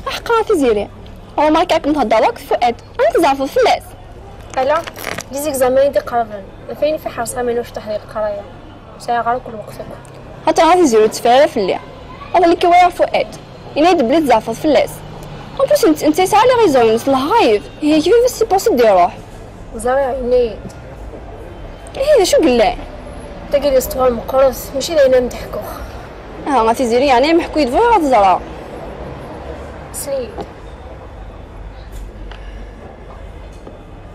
Aḥeqqa a Tiziri. Ɛumer akka akken thedder akk d Fuad. Am tzeɛfeḍ fell-as. Ala, d izegzamen i d-iqerben. Ɣef ayen i fi ḥerṣeɣ aman ucṭuḥ di leqraya. Ur sɛiɣ ara akk lweqt akk. Xaṭer a Tiziri ur tteffeɣ ara fell-i. Aḍelli kan walaɣ Fuad. Yenna-yi-d belli tzeɛfeḍ fell-as. En plus, netta, netta yesɛa les raisons-ines, lehɣayeb. Ihi kif i s-ipuṣi d-iruḥ? Ẓriɣ, yenna-yi-d. Ihi d acu yellan? Tagi d histoire meqqret, mačči d ayen ara m-d-ḥkuɣ. Aha, a Tiziri, yeɛni a m-ḥku-yi-d, bɣiɣ ad ẓreɣ. Sel-iyi-d.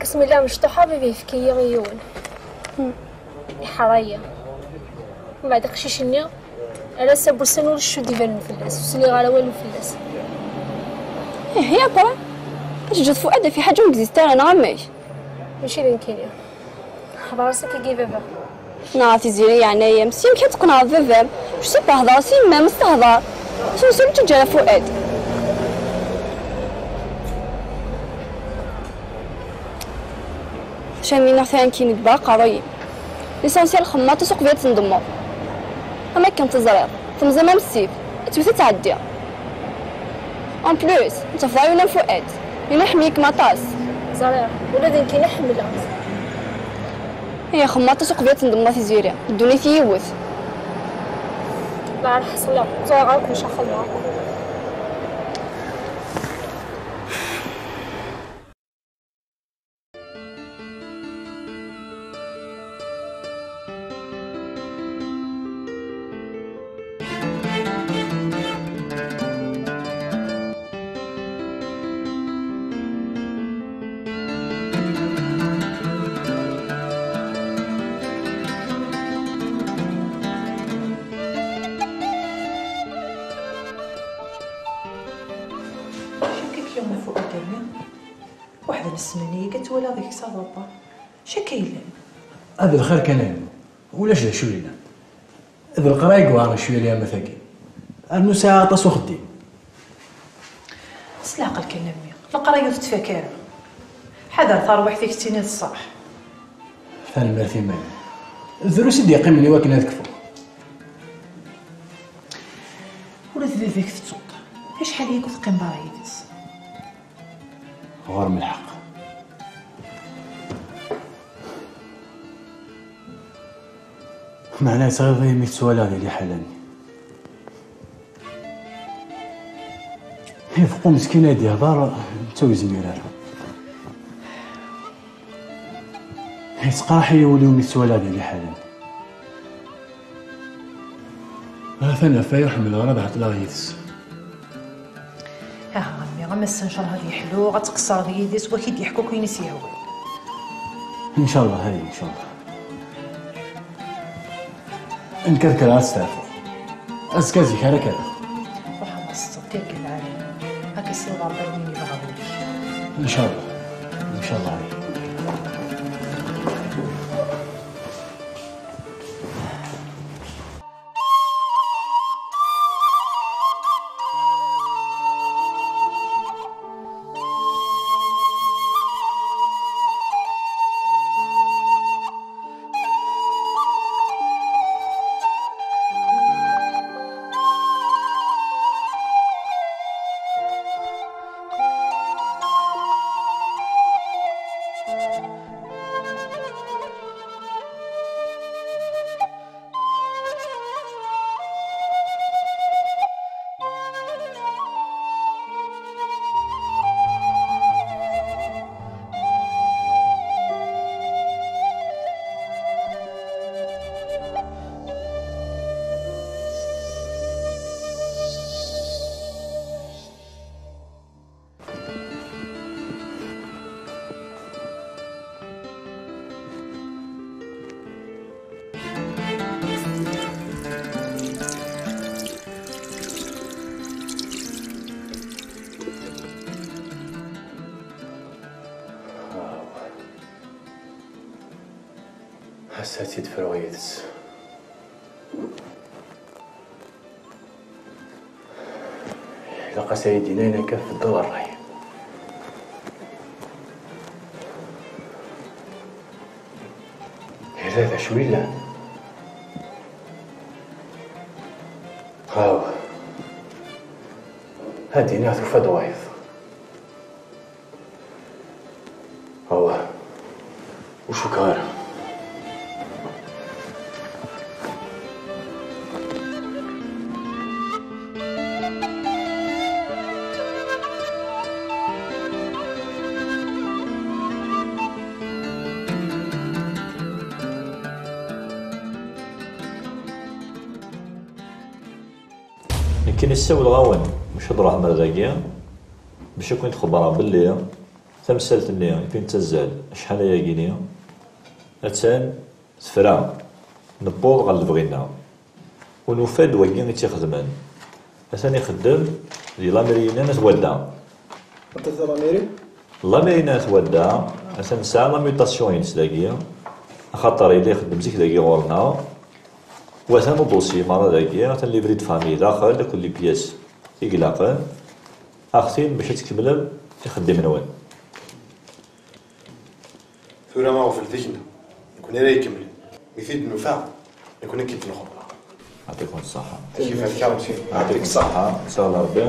Asmi lliɣ mecṭuḥa, baba yefka-yi i yiwen. Hmm. Iḥeṛṛ-iyi. Mbeɛd aqcic-nni, ar ass-a n wussan ulac ccu d-ibanen fell-as, ur sliɣ ara walu fell-as. Ih, ya après? Ad teǧǧeḍ Fuad ɣef lḥaǧa ur n-existe ara, neɣ amek? Mačči d nekkini. Hḍer-as akkagi i baba. Neɣ a Tiziri, yeɛnaya-m, s yamek ad tqenɛeḍ baba-m? Je sais pas, hḍer-as i yemma-m, ad s-tehḍer. Ur tt-ttaǧǧa ara Fuad. Acu ara m-iniɣ tura nekkini, tebra aqerruy-im. L'essentiel xemmem aṭas uqbel ad tendemmeḍ. Am akken teẓriḍ, temẓi-m am ssif, ad twet ad tɛeddi. En plus, ur tafeḍ ara yiwen am Fuad. Yella iḥemmel-ikem aṭas. Ẓriɣ, ula d nekkini ḥemmleɣ-t. Ih, xemmem aṭas uqbel ad tendemmeḍ a Tiziri. Ddunit yiwet. Bɣiɣ ad ḥeṣleɣ, ẓriɣ akk acu xedmeɣ. Cukkeɣ yiwen Fuad-nni. Waḥed n ssmana-agi ad twalaḍ deg-s aḍebber. Acu akka yellan? Ad lxir kan a yemma. Ulac d acu yellan. D leqraya i yewɛren cwiya a tagi. Rnu sɛiɣ aṭas uxeddim. S leɛqel kan a mmi. Leqraya ur tettfak ara. Ḥader tarwiḥt-ik, ttiniḍ ṣṣeḥ. Tanemmirt iman. Drus i d-yeqqimen i wakken ad kfuɣ. Ula d baba-k tettuḍ. Acḥal-agi ur teqqimeḍ ara yid-s? Ɣur-m lḥeqq. Meɛna yettɣiḍ imi tettwaliḍ di liḥala-nni. Ifeqqu meskin ad d-yehḍer, netta ur yezmir ara. Yettqerḥ-iyi wul-iw mi t-ttwaliɣ di liḥala-nni. Atan ɣef waya ur ḥemmleɣ ara ad ɛeṭṭleɣ yid-s. Aha, a mmi, am ass-a ncallah ad yeḥlu, ad tqeṣṣreḍ yid-s, wak i d-yeḥku akk ayen i s-yehwan. Ncallah, ay, ncallah. Nekk ad kkreɣ ad steɛfuɣ. Azekka zik ara kkreɣ. Ruḥ a Mass, ttwekkil ɛli. Ad k-issiweḍ Ṛebbi ar win yebɣa deg-k. Ncallah. Ncallah. Ass-a ad tt-id-fruɣ yid-s. Ilaq-as ad yi-d-yini ayen akka tbeddeḍ ṛṛay. Yella d acu yellan? Aw. Ad d-iniɣ tufa-d wayeḍ. Awah, ur cukkeɣ ara. Nekkini ssawleɣ-awen, maca ad ruḥem ar dagi, bac ad ken-id-xebbreɣ belli tamsalt-nni i ken-ittazzal acḥal ayagi-ni, attan tefra, newweḍ ɣer lebɣi-nneɣ. U nufa-d wagi i tt-ixedmen. Atan ixeddem di lamri-ina n At Wadda. Anta ta lamri? Lamri-ina n At Wadda, atan nesɛa la mutation-ines dagi, axaṭer yella ixeddem zik dagi ɣur-neɣ. U atan udusyi merra dagi, atan livret de famille daxel, akk les pièces i ilaqen. Axtin bac ad tkemmlem ixeddim-nwen. Tura aɣbel tikna, nekkni ara ikemmlen. Mi t-id-nufa, nekkni ad k-id-nxebber. Ɛṭikum ṣṣeḥḥa. Kif ad kaw ti? Ɛṭikum ṣṣeḥḥa. Inshallah Rebbi.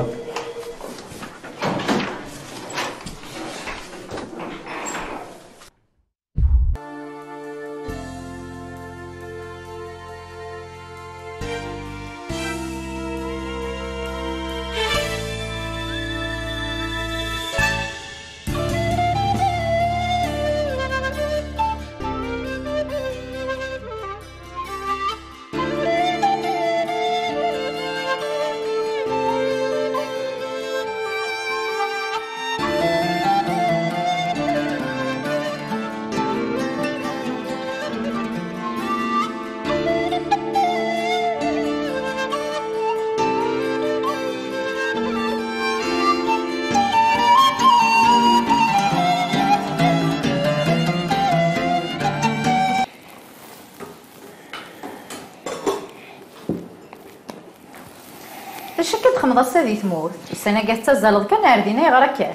D acu akka txedmeḍ ass-a di tmurt? Ussan-agi tettazzaleḍ kan ar din, ayɣer akka?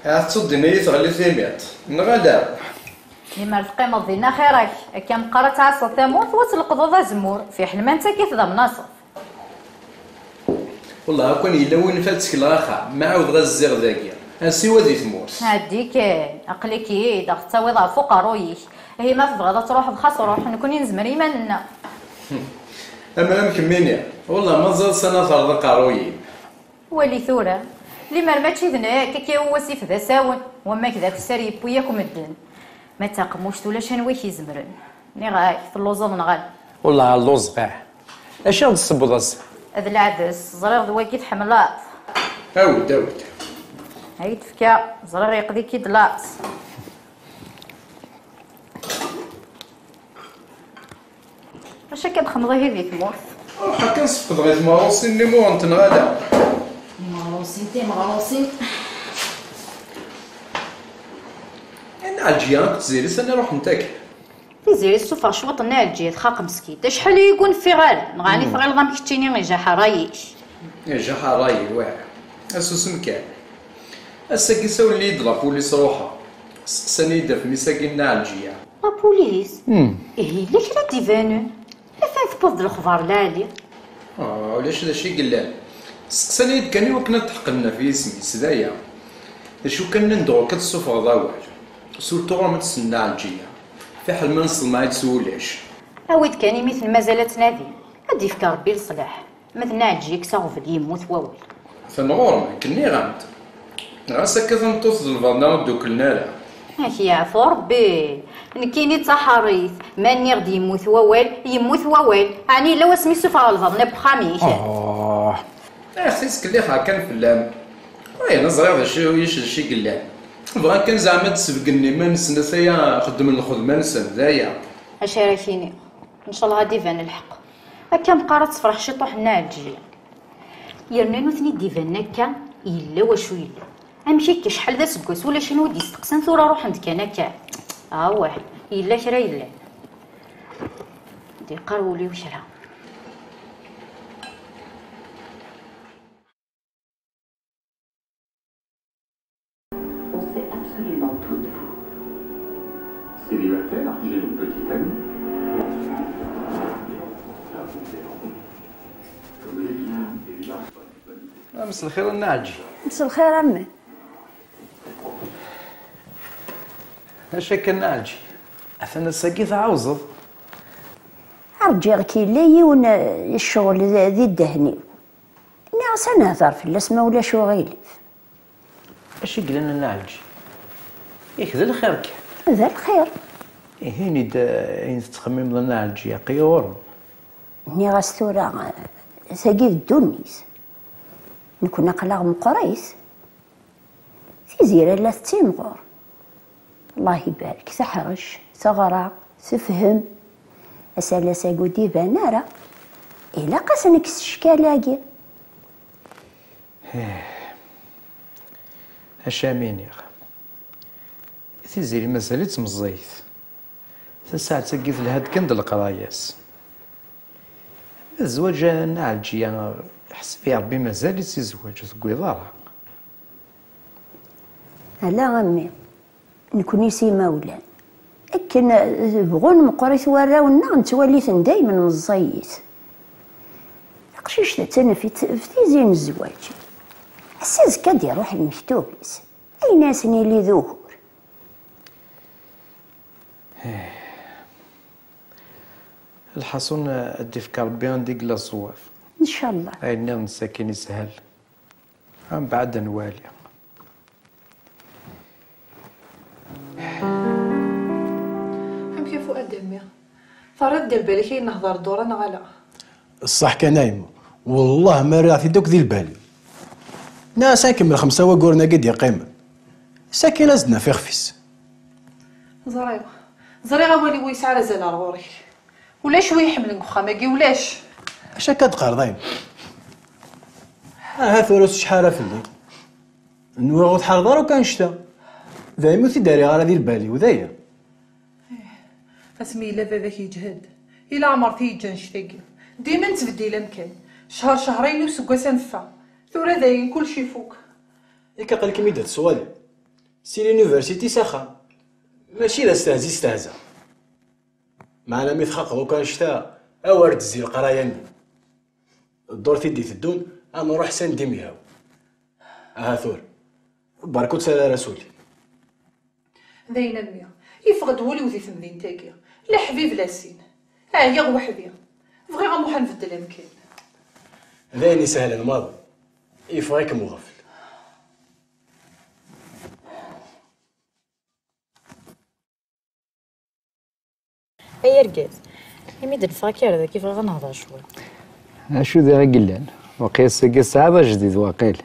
Ahat d tuddin-agi teɣli timiṭ, neɣ ala? Limer teqqimeḍ dinna xir-ak, akka meqqar ad tɛasseḍ tamurt u ad tleqḍeḍ azemmur, fiḥel ma nettak-it d amnaṣef. Wellah, akk-an yella win ɣef ad ttekleɣ axxam, ma ɛawdeɣ ad zziɣ dagi, ansiwa di tmurt. Ɛeddi kan, aql-ik-id, ad ɣ-tettawiḍ ɣef uqerruy-ik. Ihi ma tebɣiḍ ad truḥeḍ, xas ruḥ, nekkni nezmer i iman-nneɣ. Ama am kemmini, wellah ma teẓriḍ sani ad terreḍ aqerruy-im. Wali tura, limer mačči d nekk, akka yiwen wasif d asawen, wamma d akessar yewwi akk medden. Ma d taqemmuct ulac anwa i k-izemren. Nniɣ-ak, telluẓeḍ neɣ ala? Wellah lluẓeɣ, ah. Acu i ɣ-d-tessewweḍ ass-a? D lɛebs, ẓriɣ d wagi tḥemmleḍ. Awi-d, awi-d. Ay d-fkiɣ, ẓriɣ yeqdi-k-id laṣ. Acu akka d-xedmeḍ ihi di tmurt? Ruḥ akken sfeqdeɣ i tmeɣrusin-nni muɣent neɣ ala. Timeɣrusin, timeɣrusin. Nna Ɛelǧiya akked Tiziri sani ruḥent akka? Tiziri tessufeɣ cwiṭ n Nna Ɛelǧiya txaq meskint. Acḥal i yi-gun ffiɣ ara, neɣ ɛni tɣileḍ am keččini ijaḥ ṛṛay-ik? Ijaḥ ṛṛay-iw, ah. Asusem kan. Ass-agi sawlen-iyi-d lapulis ruḥeɣ. Steqsan-iyi-d ɣef mmi-s-agi n Nna Ɛelǧiya. Lapulis? Ihi yella kra d-ibanen. Atan tewweḍ-d lexbar lɛali. Ah, ulac d acu i yellan. Steqsan-iyi-d kan i wakken ad t-ḥeqnen ɣef yisem-is, d aya. D acu kan nnan-d ɣur-k ad tessufɣeḍ awal. Surtout ɣur-m ad tessnen Nna Ɛelǧiya. Fiḥel ma nesḍelmeɛ-itt s wulac. Awi-d kan imi-ten mazal ad ttnadin. Ad d-yefk Rebbi leṣlaḥ. Ma d Nna Ɛelǧiya kkes aɣbel yemmut wawal. Atan ɣur-m, nekk nniɣ-am-d. Ɣas akka tameṭṭut d lbaḍna ur dduklen ara. Ak yeɛfu Rebbi. Nekkini d taḥeṛṛit. Ma nniɣ-d yemmut wawal, yemmut wawal. Ɛni yella wasmi ssufɣeɣ lbaḍna n wexxam-ik? Ah. Ax, ttkelliḥeɣ kan fell-am. Wayen ur ẓriɣ d acu, d acu i yellan. Bɣan kan zeɛma ad d-sbeggen iman-nsen, ataya xeddmen lxedma-nsen, d aya. Acu ara k-iniɣ? Ncallah ad d-iban lḥeqq. Akka meqqar ad tefreḥ ciṭuḥ Nna Ɛelǧiya. Yerna nutni d-ibanen akka, yella wacu yella. Amek akka, acḥal d aseggas ulac anwa d-isteqsan, tura ruḥen-d kan akka. Awah, yella kra yellan. D-iqqar wul-iw kra. On sait absolument tout de vous. Célibataire, j'ai une petite amie. Mselxir a Nna Ɛelǧiya. Mselxir a mmi. Acu akka a Nna Ɛelǧiya? Atan ass-agi tɛawzeḍ. Rǧiɣ-k, yella yiwen, eh, ccɣel di, di ddehn-iw. Nniɣ-as ad nehder fell-as ma ulac uɣilif. Acu i yellan a Nna Ɛelǧiya? Yak d lxir kan. D lxir. Ihi ini-d, eh, ayen tettxemmimeḍ a Nna Ɛelǧiya, aql-i ɣur-m. Nniɣ-as tura, eh, tagi d ddunit. Nekkni aql-aɣ meqqrit. Tiziri la tettimɣur. Allah ibarek, teḥrec, teɣra, tefhem. Asalas-agi ur d-iban ara. Ilaq ad s-nekkes ccekal-agi. Ih. Acu am iniɣ? Tiziri mazal-itt meẓẓiyet. Tasaɛet-agi telha-d kan d leqraya-s. Zzwaǧ a Nna Ɛelǧiya, ḥseb i Ṛebbi mazal-itt i zzwaǧ, ur tewwiḍ ara. Ala a mmi, nekkni s imawlan. Akken, eh, bɣun meqqrit warraw-nneɣ, nettwali-ten daymen meẓẓiyit. Taqcict attan ɣef, ɣef tizi n zzwaǧ. Ass azekka ad d-iruḥ lmektub-is. Ayen ara sen-yili d ugur. Lḥaṣun, ad d-ifk Ṛebbi anda i yella ṣṣwab. Ncallah. Ayen nniḍen sakkin ishel. Mbeɛd ad nwali. Amek a Fuad a mmi? Terriḍ-d lbal-ik ayen nehder ddura neɣ ala? Ṣṣeḥ kan a yemma. Wellah ma rriɣ-t-id akk di lbal-iw. Nniɣ-as ad nkemmel xemsa wagguren-agi d-yeqqimen. Sakin ad s-d-naf ixef-is. Ẓriɣ. Ẓriɣ awal-iw yesɛa azal ar ɣur-k. Ulac wi iḥemmlen deg uxxam-agi, ulac. Acu akka d-qqareḍ a yemma? Aha tura ur tecḥa ara fell-i. Nwiɣ ur tḥareḍ ara akk annect-a. Daymi ur t-id-rriɣ ara di lbal-iw, d aya. Asmi yella baba-k yeǧhed, i leɛmer t-yeǧǧ annect-agi. Dima nettbeddil amkan. Ccher, cehrayen, useggas ad neffeɣ. Tura dayen, kullec ifuk. Yak aql-ikem-id ad teswali. Si l'université s axxam. Mačči d astehzi s tehza. Meɛna mi txaqeḍ akk annect-a, awer d-tezzi leqraya-nni. Ddurt i d-iteddun, ad nruḥ s anda i myaw. Aha tura. Berka ur ttali ara s ul-im. D ayen a mmi, yeffeɣ-d wul-iw di temdint-agi. La ḥbib la sin. Ɛyiɣ weḥd-i. Bɣiɣ ad nruḥ ad nbeddel amkan. D ayen isehlen maḍi. Yeffeɣ-ikem uɣbel. Ay argaz, imi d-neffeɣ akka ar dagi bɣiɣ ad nehder cwiṭ. Acu diɣ i yellan? Waqil ass-agi tesɛiḍ ajdid waqil. D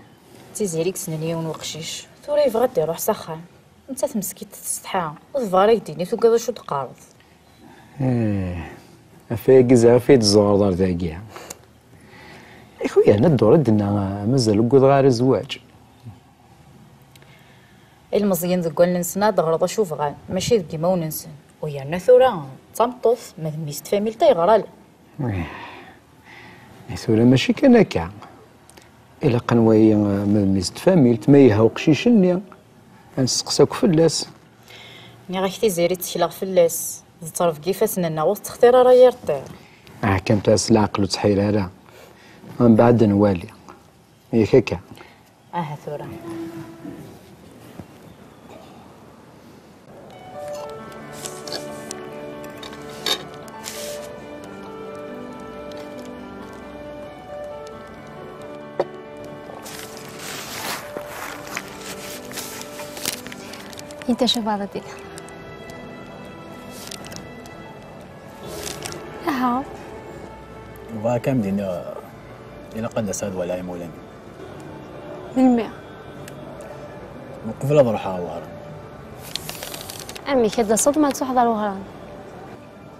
Tiziri i yessnen yiwen weqcic, tura yebɣa ad d-iruḥ s axxam. Nettat meskint tsetḥa, ur tebɣi ara ad k-d-tini tugiḍ acu d-teqqareḍ. Ih, Ɣef wayagi ẓriɣ ɣef i d-tẓewreḍ ar dagi. Yak u yerna Dora d-tenna mazal ur wwiḍeɣ ara zzwaǧ. Ilmeẓyen deg wallen-nsen ad d-teɣreḍ acu bɣan, mačči deg imawen-nsen. U yerna tura d tameṭṭut, ma d mmi-s n tfamilt ayɣer ala? Eh, tura mačči kan akka. Ilaq ad nwali, eh, ma d mmi-s n tfamilt, ma yelha uqcic-nni, ad nesteqsi akk fell-as. Nniɣ-ak Tiziri ttekleɣ fell-as. D ttṛebga ifassen-nneɣ, ur tettextir ara yir ṭṭir. Ah, kan tura s leɛqel ur ttḥir ara. Mbeɛd ad nwali. Yak akka. Aha tura. انت شو بعضتي؟ Aha. Bɣiɣ kan ad m-d-iniɣ, ilaq ad d-taseḍ ad waliɣ imawlan-im. Melmi? Uqbel ad ruḥeɣ ɣer Wehran. Amek ad d-taseḍ ma ad truḥeḍ ɣer Wehran?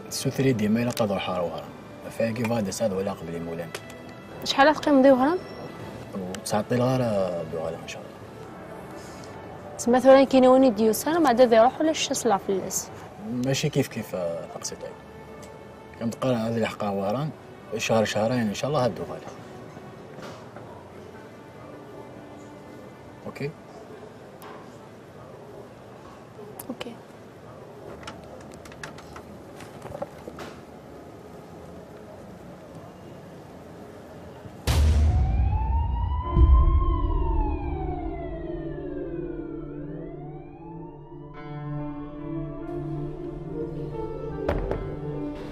Tessuter-iyi dima ilaq ad ruḥeɣ ɣer Wehran. Ɣef wayagi bɣiɣ ad d-taseḍ ad waliɣ qbel imawlan-im. Acḥal ad teqqimeḍ di Wehran? Ur ttɛeṭṭileɣ ara ad d-uɣaleɣ, ncallah. Tsemma tura nekkini win i d-yusan, ma ad iruḥ ulac ccesla fell-as. Mačči kif kif, a taqsiṭ-agi. Am teqqar ad leḥqeɣ Wehran, ccher, cchrayen, ncallah ad d-uɣaleɣ. Ok? Ok.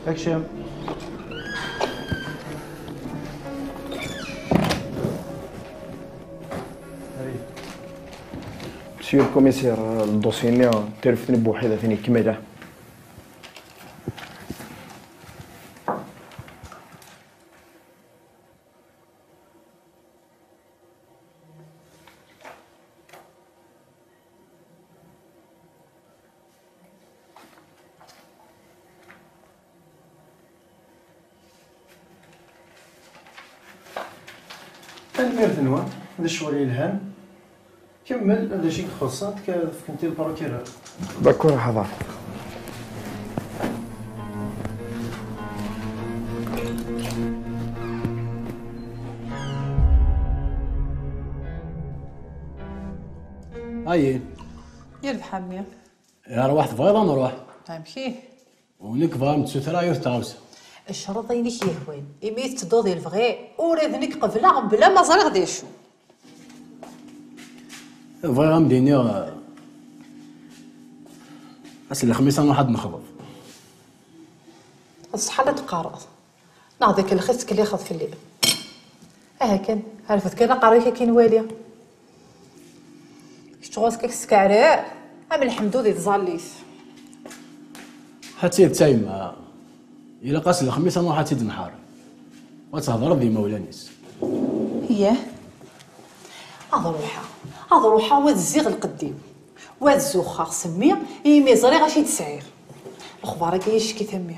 Action. Monsieur le commissaire, الدوسي-ني تلفت نبو حدا ثاني كمله. Tanemmirt-nwen, d ccɣel yelhan. Kemmel d acu i ixuṣṣen, tefkent-t i le procureur. D'accord, حاضر. Ayen. Yerbeḥ a mmi. Arwaḥ tebɣiḍ ad nruḥ. Amek ih? U nekk bɣiɣ ad m-d-ssutreɣ yiwet n tɣawsa. Creḍ ayen i k-yehwan, imi i tettedduḍ i lebɣi, ula d nekk qebleɣ bla ma ẓriɣ d acu. Bɣiɣ ad m-d-iniɣ, ass n lexmis ad nruḥ ad nexḍeb. D ṣṣeḥ la d-teqqareḍ. Neɣ d akellex i tettkellixeḍ fell-i? Aha kan, rfed kan aqerru-k ad k-nwali. Kečč ɣur-k ad k-skeɛrer am lḥemdu di tẓallit. Ha d tidet a yemma, ilaq ass n lexmis ad nruḥ ad tt-id-nḥerr, u ad thedreḍ d yimawlan-is. Yah. Ad ruḥeɣ, ad ruḥeɣ, u ad zziɣ lqedd-iw, u ad zuxxeɣ s mmi imi ẓriɣ acu i d-sɛiɣ. Lexbar-agi yeccek-it a mmi.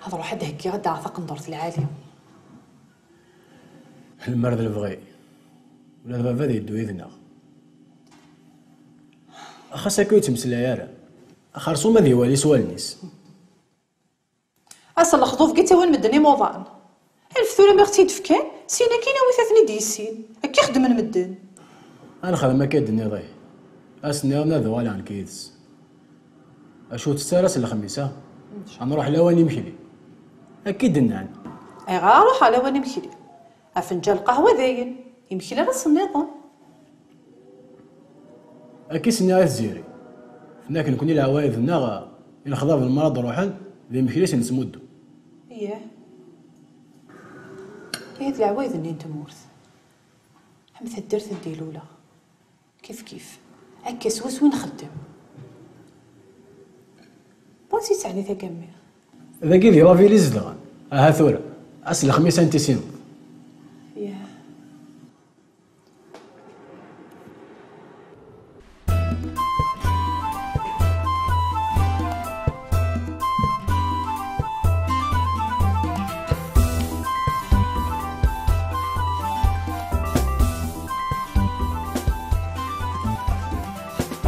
Ad ruḥeɣ ad d-heggiɣ ad d-aɣeɣ taqendurt lɛali. Lemmer d lebɣi, ula d baba ad yeddu yid-neɣ. Xas akka ur yettmeslay ara, xersum ad iwali s wallen-is. Ass n lexḍub i ttawin medden imuḍan. Anef tura mi ɣ-tt-id-fkan, syin akkin awit-aten-id yis-sin. Akka i xeddmen medden. Ad nexdem akka i d-tenniḍ, ih. Ass nniḍen ad uɣaleɣ nekk yid-s. Acu ur tett ara ass n lexmis, a? Ad nruḥ lawan imekli. Akka i d-nnan. Ayɣer ad ruḥeɣ lawan imekli? Afenǧal lqahwa dayen, imekli ara s-nniḍen. Akka i s-nniɣ i Tiziri. Tenna-k nekkni leɛwayed-nneɣ, i lexḍab n lmara d-ruḥen, d imekli i sen-nesmuddu. Iyah. Ihi d leɛwayed-nni n tmurt. Am taddart anda i luleɣ. Kif kif. Akka swaswa i nxeddem. Wansi teɛni tagammi? Dagi di la ville i zedɣen. Aha tura, ass n lexmis ad n-tissineḍ. Yah.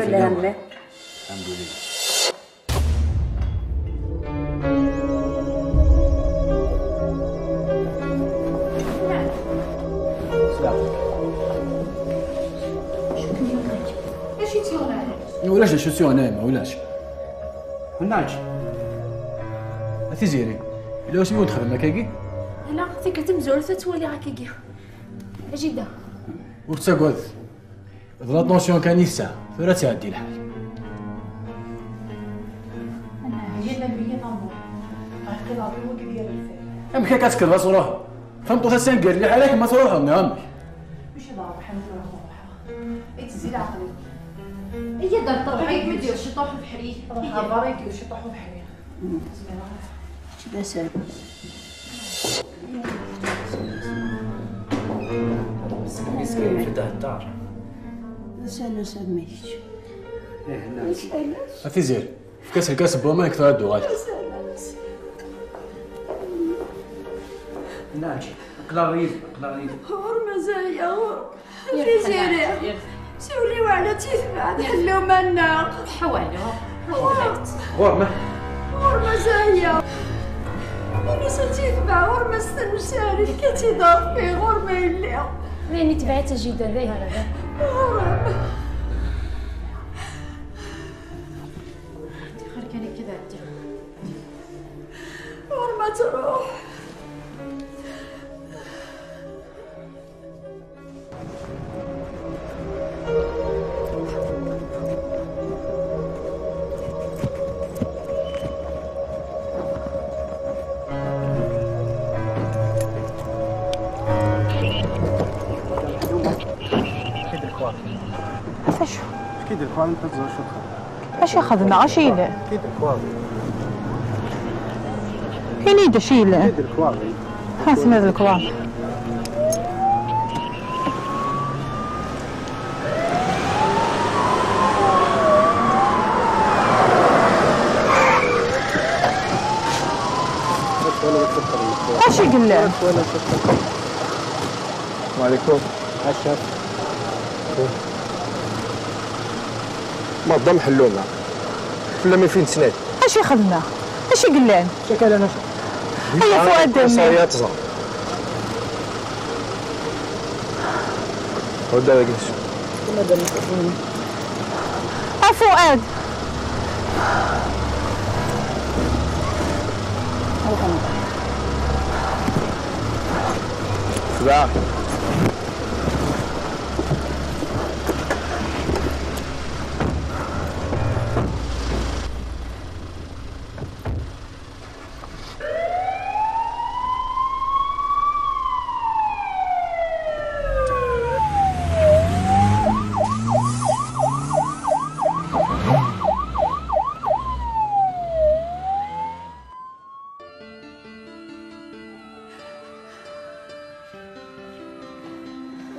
Yella lḥal. Alhamdulillah. Acu i tt-yuɣen ɛni? Ulac d acu i tt-yuɣen, ma ulac. Nnaǧ. A Tiziri, yella wasmi ur d-xdem akkagi? Ala, tikkelt tamezwarut ad twaliɣ akkagi. A jida. Ur ttagad. D la tension kan i tesɛa. Tura ad tɛeddi lḥal. Amek akka ad tekkreḍ ad truḥeḍ? Tameṭṭut ass-a gar liḥala kemm ma truḥeḍ neɣ amek? Mačči d rrbeḥ, amek ara ruḥeɣ? Itezzi leɛqel-iw. Iya-d ar ṭṭerḥ, ay d-yuɣ ciṭuḥ ubeḥri. Ruḥ ɣer berra, ay d-yuɣ ciṭuḥ ubeḥri. Kečč d asarem. Meskin, feddah ddar. Asal, asal, ma kečč. A Tiziri, efk-as lkas n waman, nekk tura ad d-uɣal. Asal, asal. Naǧi, aql-aɣ yid-m, aql-aɣ yid-m. Ɣur-m azaya, ɣur-m. Tiziri, siwel i Waɛla ad tt-itbeɛ, d ḥellu ma nneɣ. Ḥwalu. Ɣur-m. Ɣur-m azaya. Ini-as ad tt-itbeɛ, ɣur-m ad s-tenser, ifka-tt-id Ṛebbi, ɣur-m a yelli. D ayen itbeɛ-itt jida, d ayen. Ɣur-m. Acu? Efk-iyi-d lekwaɣ, ma teẓriḍ cukkeɣ. Acu xedmeɣ? Acu yellan? Efk-iyi-d lekwaɣ. Ini-d acu yellan. Efk-iyi-d lekwaɣ. Ha, semmiḍ lekwaɣ. Acu i yellan? وعليكم. عشاك. مدام حلومة. فلامي فين تسناد؟ اش يخدمه؟ اش يقلان؟ شكل انا شو؟ هيا فؤاد دمي. صاريات زعما. هو دابا كيفاش؟ كما دابا. ا فؤاد. سبعة.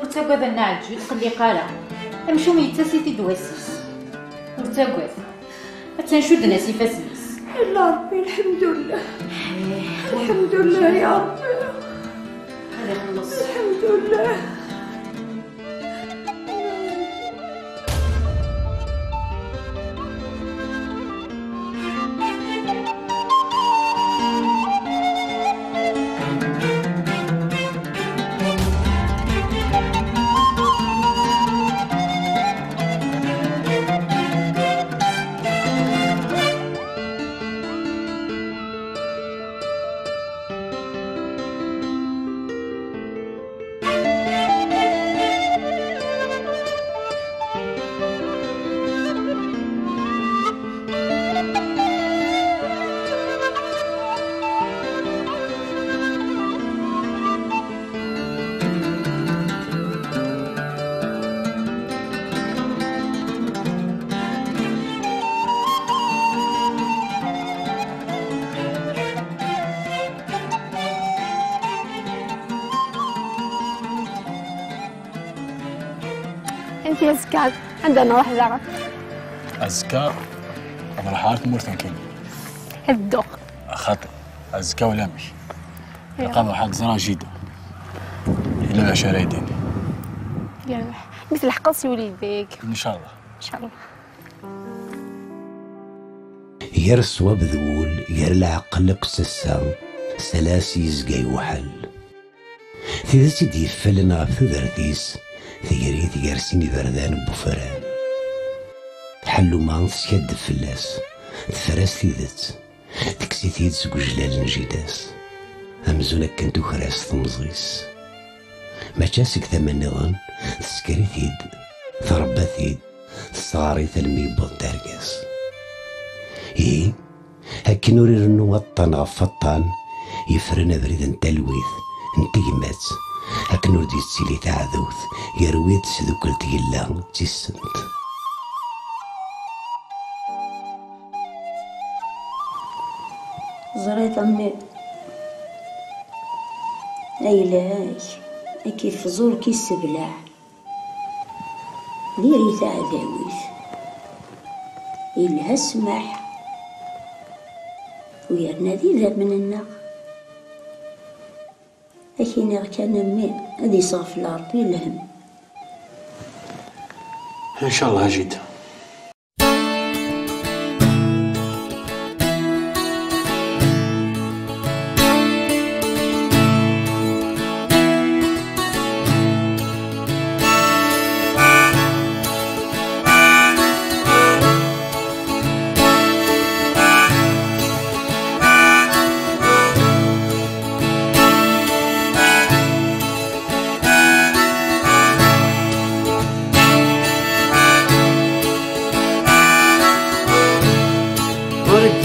Ur ttagad a Nna Ɛeǧǧu, ur tqelliq ara. Amcum yettas-it-id wass-is. Ur ttagad. Attan cudden-as ifassen-is. Yella Ṛebbi, lḥemdullah. Lḥemdullah ya Ṛebbi. Ad ixelleṣ. Lḥemdullah. انت يا زكار، عندنا واحد العرض. Azekka ad ruḥeɣ ar tmurt nekkini. Ad dduɣ. Xaṭi, azekka ulamek. Ilaq ad ruḥeɣ ad ẓreɣ jida. Yella d acu ara yi-d-tini. Yerbeḥ. Mi tleḥqeḍ siwel yid-k. Ncallah. Ncallah. Gar ṣṣwab d wul, gar leɛqel akked tasa, s alas yezga yewḥel. Tidet i d-yeffalen ɣef tudert-is, teger-it gar sin iberdan n wefran. Ḥelluma teskaddeb fell-as, teffer-as tidet, tekkes-it-id seg ujlal n jida-s, amzun akken tuker-as temẓi-s. Maca seg tama nniḍen, tesker-it-id, tṛebba-t-id, tesɣer-it almi yewweḍ d argaz. Ihi, akken ur irennu aṭṭan ɣef waṭṭan, yefren abrid n talwit, n tegmat, akken ur d-yettili taɛdawt gar wid tesdukel tgella d tissent. Ẓriɣ a mmi, ayla-k ad k-itfeẓ ur k-isseblaɛ. Diri taɛdawit. Ilha ssmaḥ. U yerna d idammen-nneɣ. Ad k-iniɣ kan a mmi, ad iseɣfel Ṛebbi lhemm. Ncallah a jida.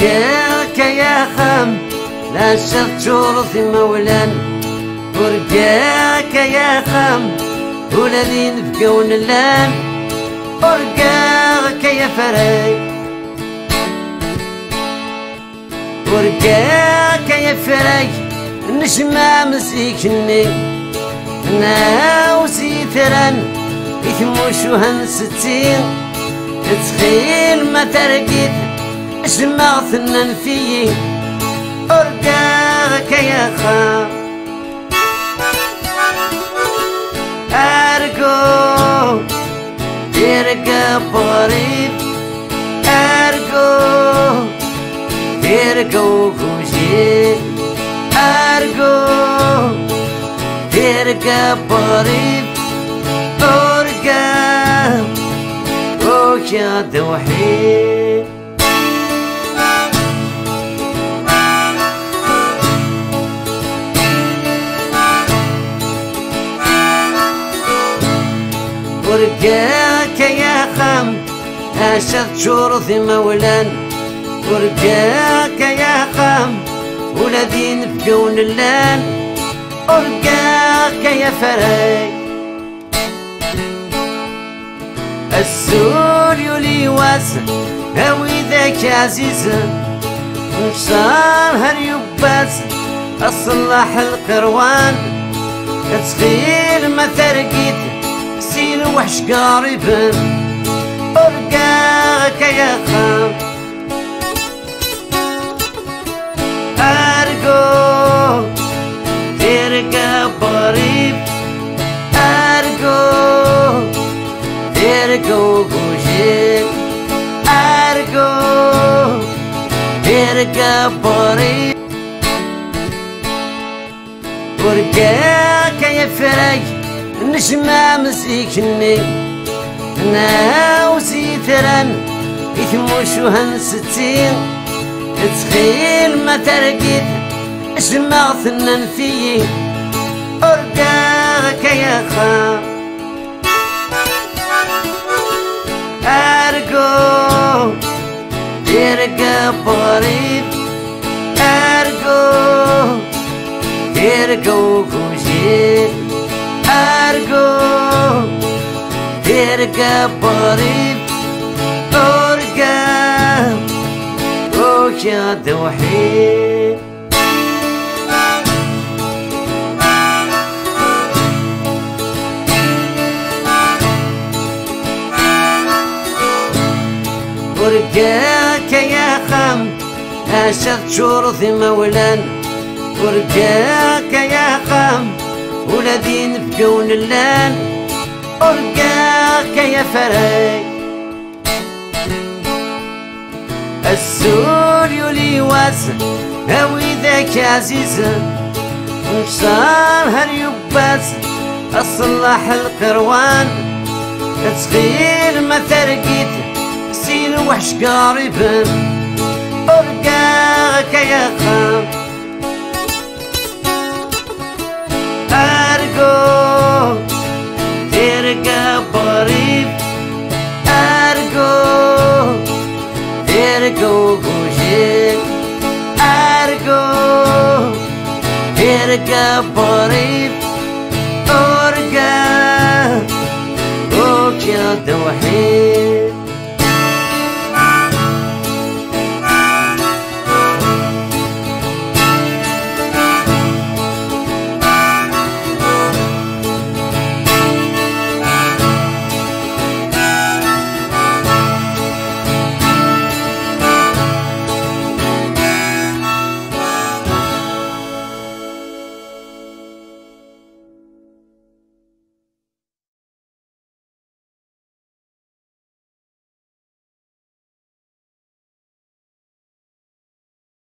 Akka ya axxam, la teččureḍ imawlan. Urgaɣ akka ya axxam, ula d inebgawen llan. Urgaɣ akka ya afrag. Urgaɣ akka ya afrag, nejmaɛ am zik-nni. Nɛawez itran i tmucuha n setti. Ttxil ma targit, jmeɣ-ten anef-iyi. Urgaɣ akka ya axxam. Argu, tirga n uɣrib. Argu, tirga n ugujil. Argu, tirga n uɣrib. Urgaɣ ukiɣ-d uḥil. Urgaɣ akka ya axxam, acu teččureḍ imawlan. Urgaɣ akka ya axxam, ula d inebgawen llan. Urgaɣ akka ya afrag. Azul yuli wass, a widak ɛzizen, ncer har yubbas, aṣellaḥ lqirwan. Ttxil ma targit, si lweḥc gariben. Urgaɣ akka ya axxam. Argu, tirga n uɣrib. Argu, tirga n ugujil. Argu, tirga n uɣrib. Urgaɣ akka ya afrag, nejmaɛ am zik-nni. Nɛawez itran i tmucuha n setti. Ttxil ma targit, jmeɣ-ten anef-iyi. Urgaɣ akka ya axxam. Argu, tirga n uɣrib. Argu, tirga n ugujil. Argu, tirga n uɣrib. Urgaɣ ukiɣ-d uḥil. Urgaɣ akka ya axxam, acu teččureḍ imawlan. Urgaɣ akka ya axxam, ula d inebgawen llan. Urgaɣ akka ya afrag. Azul yuli wass, a widak ɛzizen, ncer har yubbas, aṣellaḥ lqirwan. Ttxil ma targit, si lweḥc gariben. Urgaɣ akka ya axxam. Argu, tirga n uɣrib. Argu, tirga n ugujil. Argu, tirga n uɣrib.